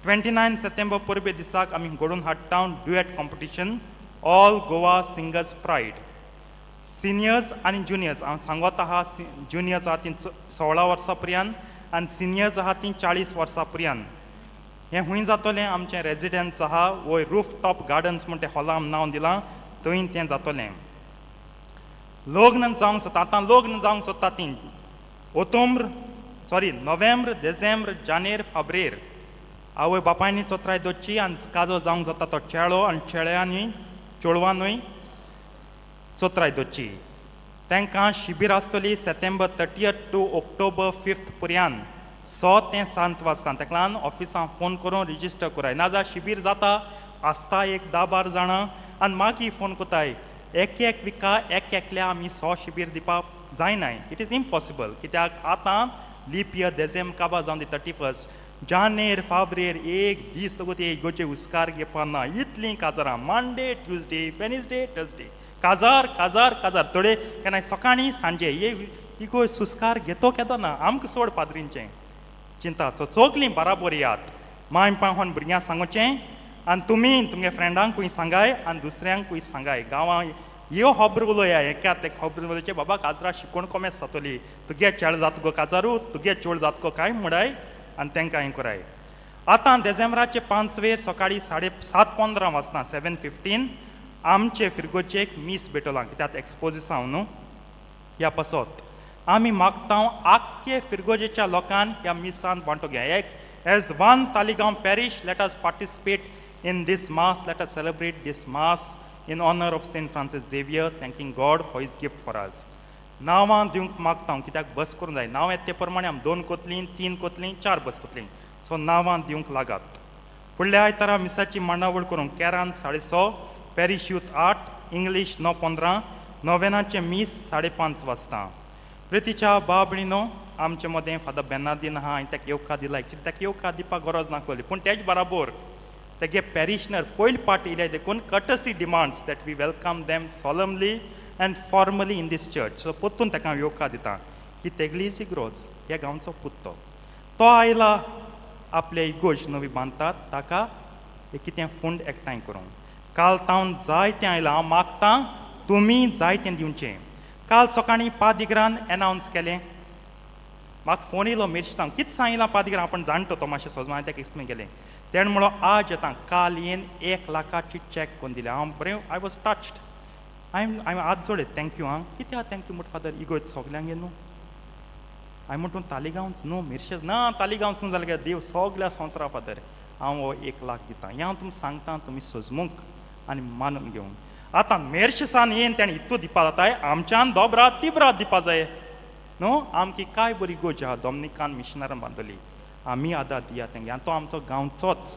29 September परबे दिसाक आमी घडोवन हाडटा duet competition, All Goa Singers Pride, seniors आनी ज्युनियर्स. हांव सांगत आहा, ज्युनियर्स आहा तीं 16 वर्सां पर्यंत आनी सिनियर्स आहा तीं 40 वर्सां पर्यंत. हें खूंय जातलें? आमचें रेजिडन्स आहा वयर रूफ टॉप गार्डन्स म्हण तें हॉला आमी नांव दिलां, थंय तें जातलें. लग्न जावंक सोदता, आतां लग्न जावंक सोदता तीं ओतोम्र, सॉरी, नोव्हेंब्र, देसेंब्र, जानेर, फाब्रेर आवय बापायनी चोत्राय दवरची आनी काजो जावंक जाता तो चेडो आनी चेड्यांनी, चेडवानूय चोत्राय दवरची. तांकां शिबीर आसतली September 30 to October 5 पर्यान 6 ते 7 वाजता. ताका लागून ऑफिसान फोन करून रजिस्टर कराय, नाजाल्यार शिबीर जाता आसता एक 10-12 जाणां आनी मागीर फोन कोताय. एक एक विका एक एकल्या आमी 100 शिबीर दिवपाक जायनाय, it is impossible. कित्याक आतां लीप इयर देजेम काबार जावन दी 31 जानेर फाब्रेर एक दीस लागून ते इगोचे हुस्कार घेवपा ना, इतलीं काजारां मंडे ट्युजडे वेनसडे थर्सडे काजार काजार काजार, थोडे केन्ना सकाळीं सांजे. हे इगोज सुस्कार घेतो केदो ना आमकां सोड पाद्रींचें चिंता. सो सगलीं बराबर यात, माय पावन भुरग्यांक सांगचें आनी तुमी तुमगे फ्रेंडांकूय सांगाय आनी दुसऱ्यांकूय सांगाय. गांवां ह्यो खबर उलया, एकात एक खबर उलोवचें, बाबा काजरा शिकोवन कोमेस जातली, तुगे चेड जात गो काजारू, तुगे चोड जात गो काय म्हणाय आनी तांकां हें कराय. आतां देजेंब्राचे 5 वेर सकाळीं 7:30 वाजता, 7:15, आमचे फिरगोचेक मीस भेटोलां, कित्याक एक्सपोजिसांव न्हू ह्या पासत आमी मागता आख्खे फिरगोजेच्या लोकान ह्या मिसान वांटो घे. एक as one Taleigao parish let us participate in this mass, let us celebrate this mass in honour of Saint Francis Xavier, thanking God for his gift for us. नांवां दिवंक मागता कित्याक बस करूंक जाय, नांव येता ते प्रमाणे आमी 2 कोतलीं, 3 कोतलीं, 4 बस कोतलीं. सो नांवां दिवंक लागात. फुडल्या आयतारा मिसाची मांडावळ करूंक केरान 6:30, पॅरीश यूथ 8, इंग्लीश 9:15, नोवेनाचें मीस 5:30 वाजता. प्रितीच्या बाबणीनो, आमचे मदें फादर बेनादीन आहा, हांवें ताका येवकार दिला. एक्चुली ताका येवकार दिवपाक गरज नासली, पूण तेच बराबर तेगे पॅरिशनर पयले पाट येयले देखून courtesy demands that we welcome them solemnly and formally in this church. So परतून ताका हांव येवकार दिता. ही तेगली इग्रोज, ह्या गांवचो पुत्तो तो आयला, आपले इगोज नवी बांदतात ताका एक कितें फंड एकठांय करूंक. काल तावन जायतें आयलां, हांव मागतां तुमी जायतें दिवचें. काल सकाळीं पादिग्रान एनावन्स केलें, म्हाका फोन येयलो मिरसांग, कितें सांगिलां पादिग्रान, आपण जाणटो तो मातशें सोजमा, हांवें ताका एक्सप्लेन केलें. तेणें म्हणलो आज येता. काल येन 1 लाखाची चॅक करून दिल्या. हांव बरें, I was touched. हांवें हांवें हात जोडले, thank you आं. कित्याक thank you म्हणटा फादर, इगोज सगल्यांक न्हू. हांवें म्हणटून तालिगांवच न्हू, मिरशेच ना, तालिगांवच न्हू जाल्यार देव सगल्या संवसारा फादर हांव हो 1 लाख दिता. हें हांव तुमकां सांगता, तुमी सजमूंक आनी मानून घेवंक. आतां मेरशेसान येन तेणें इतू दिवपा जाताय, आमच्यान दोबरात तिबरात दिवपा जाय न्हू. आमकी काय बरी गोज आहा, दोमनिकान मिशनरान बांदली, आमी आदार दिया तेंगे. आनी तो आमचो गांवचोच,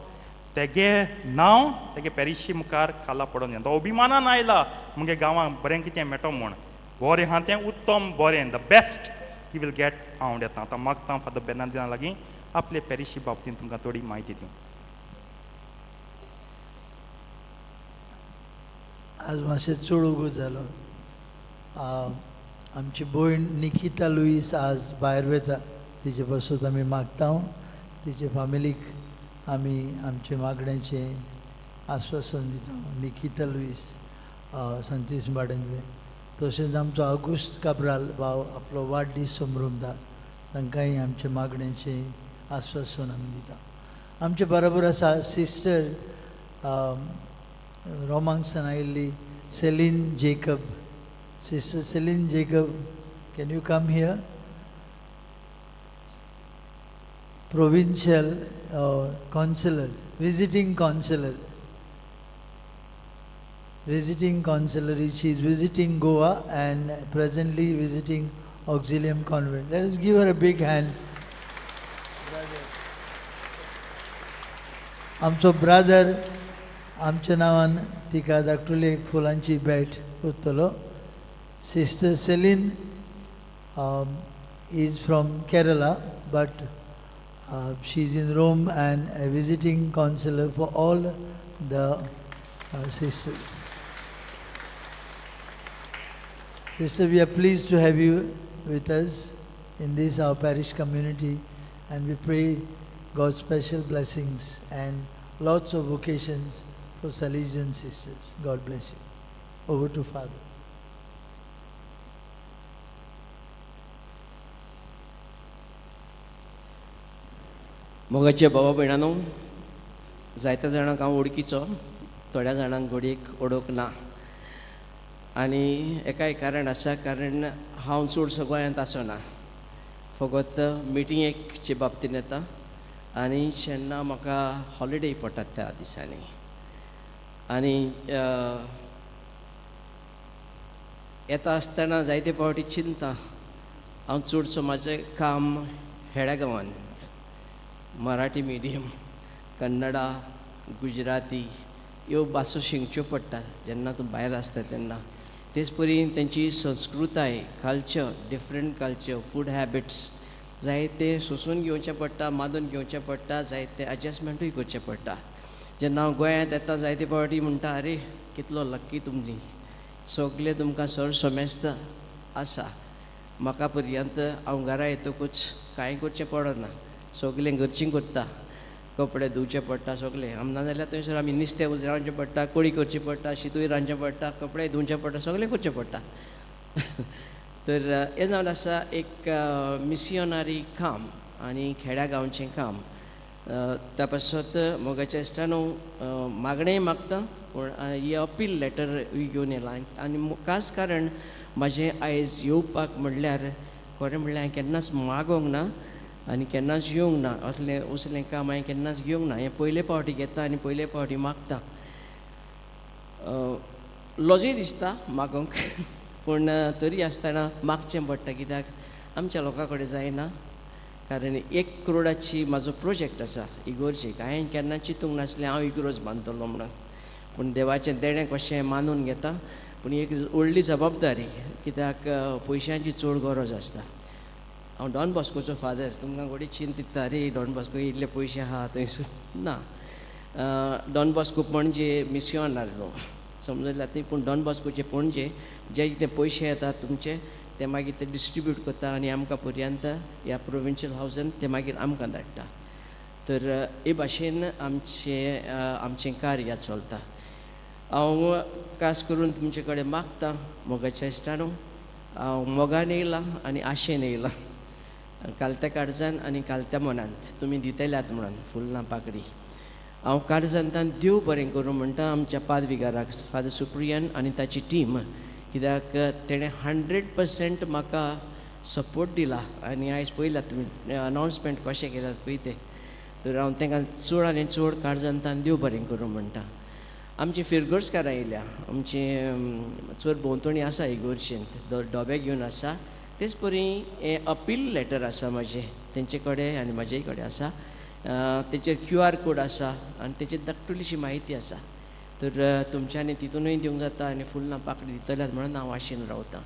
तेगे नांव तेगे पॅरिशी मुखार खाला पडोन तो अभिमानान आयला मुगे गांवांक बरें कितें मेळटो म्हूण. बरें आहा तें उत्तम बरें, the best he will get. हांव येता आतां मागता फादर बेर्नादिना लागीं आपले पॅरिशी बाबतीन तुमकां थोडी म्हायती दिवं. आज मातशें चड वगत जालो. आमची भयण निकिता लुईस आज भायर वता, तिचे पासत आमी मागता. तिचे फामिलीक आमी आमचे मागण्याचें आस्वासन दिता. निकिता लुईस संतीस बाडेंतलें. तशेंच आमचो आगुस्त काब्राल भाव आपलो वाडदीस समरमता, तांकांय आमचे मागण्याचें आस्वासन आमी दिता. आमचे बरोबर आसा सिस्टर रोमांक आयिल्ली Celine Jacob. Sister Celine Jacob, can you come here? Provincial councillor, visiting councillor. Visiting councillor, she is visiting Goa and presently visiting Auxilium Convent. Let us give her a big hand. आमचो brother आमच्या नांवान तिका धाकटुली एक फुलांची भेट करतलो. Sister Celine is from Kerala, but she is in Rome and a visiting counselor for all the sisters. Sister, we are pleased to have you with us in this our parish community, and we pray God's special blessings and lots of vocations for Salesian sisters. God bless you. Over to Father. मोगाचे बाबा भयणानो, जायत्या जाणांक हांव वळखीचो, थोड्या जाणांक घडयेक वळख ना. आनी एकाय कारण आसा, कारण हांव चडसो गोंयांत आसना, फकत मिटिंगेकचे बाबतीन येता आनी जेन्ना म्हाका हॉलिडे पडटात त्या दिसांनी. आनी येता आसतना जायते फावटी चिंता. हांव चडसो म्हाजें काम हेड्या गांवांत, मराठी मिडियम, कन्नडा, गुजराती ह्यो भासो शिकच्यो पडटा जेन्ना तूं भायर आसता तेन्ना. तेच परी तेंची संस्कृताय, culture, different culture, food habits जायते सोंसून घेवचें पडटा, मानून घेवचें पडटा, जायते एडजस्टमेंटूय करचें पडटा. जेन्ना हांव गोंयांत येता जायते फावटी म्हणटा, अरे कितलो लक्की तुमी, सगलें तुमकां सर समेस्त आसा. म्हाका पर्यंत हांव घरा येतकूच कांय करचें पडना, सगलें घरचीं करता, कपडे धुवचे पडटा सगलें. आम नाजाल्यार थंयसर आमी नुस्तें रांदचें पडटा, कोळी करची पडटा, शितूय रांदचें पडटा, कपडे धुवचे पडटा, सगलें करचें पडटा. तर हें जावन आसा एक मिसियोनारी काम आनी खेड्या गांवचें काम. त्या पासत मोगाच्या इश्टानो, मागणेंय मागता, पूण ही अपील लेटर घेवन येयला. आनी खास कारण म्हाजें आयज येवपाक म्हणल्यार, खरें म्हणल्यार हांवें केन्नाच मागोंक ना आनी केन्नाच येवंक ना, असलें उसलें काम हांवें केन्नाच घेवंक ना. हें पयले फावटी घेता आनी पयले फावटी मागता. लजूय दिसता मागोंक, पूण तरी आसतना मागचें पडटा, कित्याक आमच्या लोकां कडेन जायना. कारण 1 करोडाची म्हाजो प्रोजेक्ट आसा इगोर्जेक. हांवें केन्ना चिंतूंक नासलें हांव इगोर्ज बांदतलो म्हणून, पूण देवाचें देणें कशें मानून घेता. पूण एक व्हडली जबाबदारी, कित्याक पयशांची चड गरज आसता. हांव डॉन बॉस्कोचो फादर, तुमकां घोडी चिंतिता, अरे डॉन बॉस्को इतले पयशे आहा थंयसर ना. डॉन बॉस्को पणजे मिसियोनार न्हू, समजल्यात न्ही, पूण डॉन बॉस्कोचे पणजे जे कितें पयशे येतात तुमचे ते मागीर ते डिस्ट्रिब्यूट करता आनी आमकां पर्यंत ह्या प्रोविंशियल हावजान ते मागीर आमकां धाडटा. तर हे भाशेन आमचें आमचें कार्य चलता. हांव खास करून तुमचे कडेन मागता मोगाच्या इश्टानो, हांव मोगान येयलां आनी आशेन येयलां, कालत्या काळजान आनी कालत्या मनांत तुमी दितल्यात म्हणून फुलां पाकडी. हांव काळजांतान देव बरें करूं म्हणटा आमच्या पादविगाराक फादर सुप्रियन आनी ताची टीम, कित्याक तेणें 100% म्हाका सपोर्ट दिला. आनी आयज पळयलां तुमी अनावन्समेंट कशें केलां पळय तें. तर हांव तांकां चड आनी चड काळजांतान देव बरें करूं म्हणटा. आमची फिरगर्जकारां येयल्या, आमची चड भोंवतणी आसा इगोर्जेंत, डोबे घेवन आसा. तेच परी हें अपील लेटर आसा म्हाजें तेंचे कडेन आनी म्हाजेय कडेन आसा. तेचेर QR code आसा आनी तेचेर धाकटुलीशी म्हायती आसा. तर तुमच्यांनी तितूनय दिवंक जाता आनी फुलां पाकडी दितल्यात म्हणून हांव आशेन रावतां.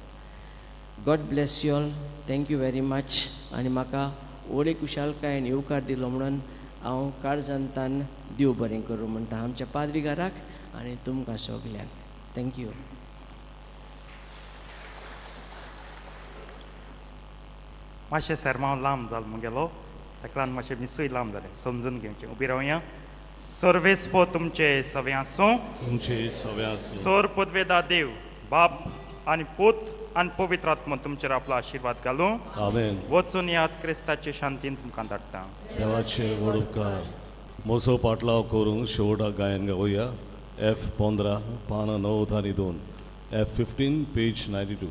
God bless you all, thank you very much. आनी म्हाका व्हडली खुशालकायेन येवकार दिलो म्हणून हांव काळजांतान देव बरें करूं म्हणटा आमच्या पादविगाराक आनी तुमकां सगल्यांक. Thank you. मातशें सेरमांव लांब जालो मुगेलो, ताका लागून मातशें मिसूय लांब जालें, समजून घेवचें. उबी रावया. सर्वेस्पो तुमचे सवे आसूं, तुमचे सवे आसूं. सोर पदवेदा देव बाप आनी पूत आनी पवित्र आत्मो तुमचेर आपलो आशिर्वाद घालूं. आमेन. वचून याद क्रिस्ताचे शांतीन तुमकां धाडटा. देवाचे व्हड उपकार. म्हजो पाटलाव करूंक शेवटाक गायन गावया. F 15 पानां 9 आनी 2, F 15 page 92.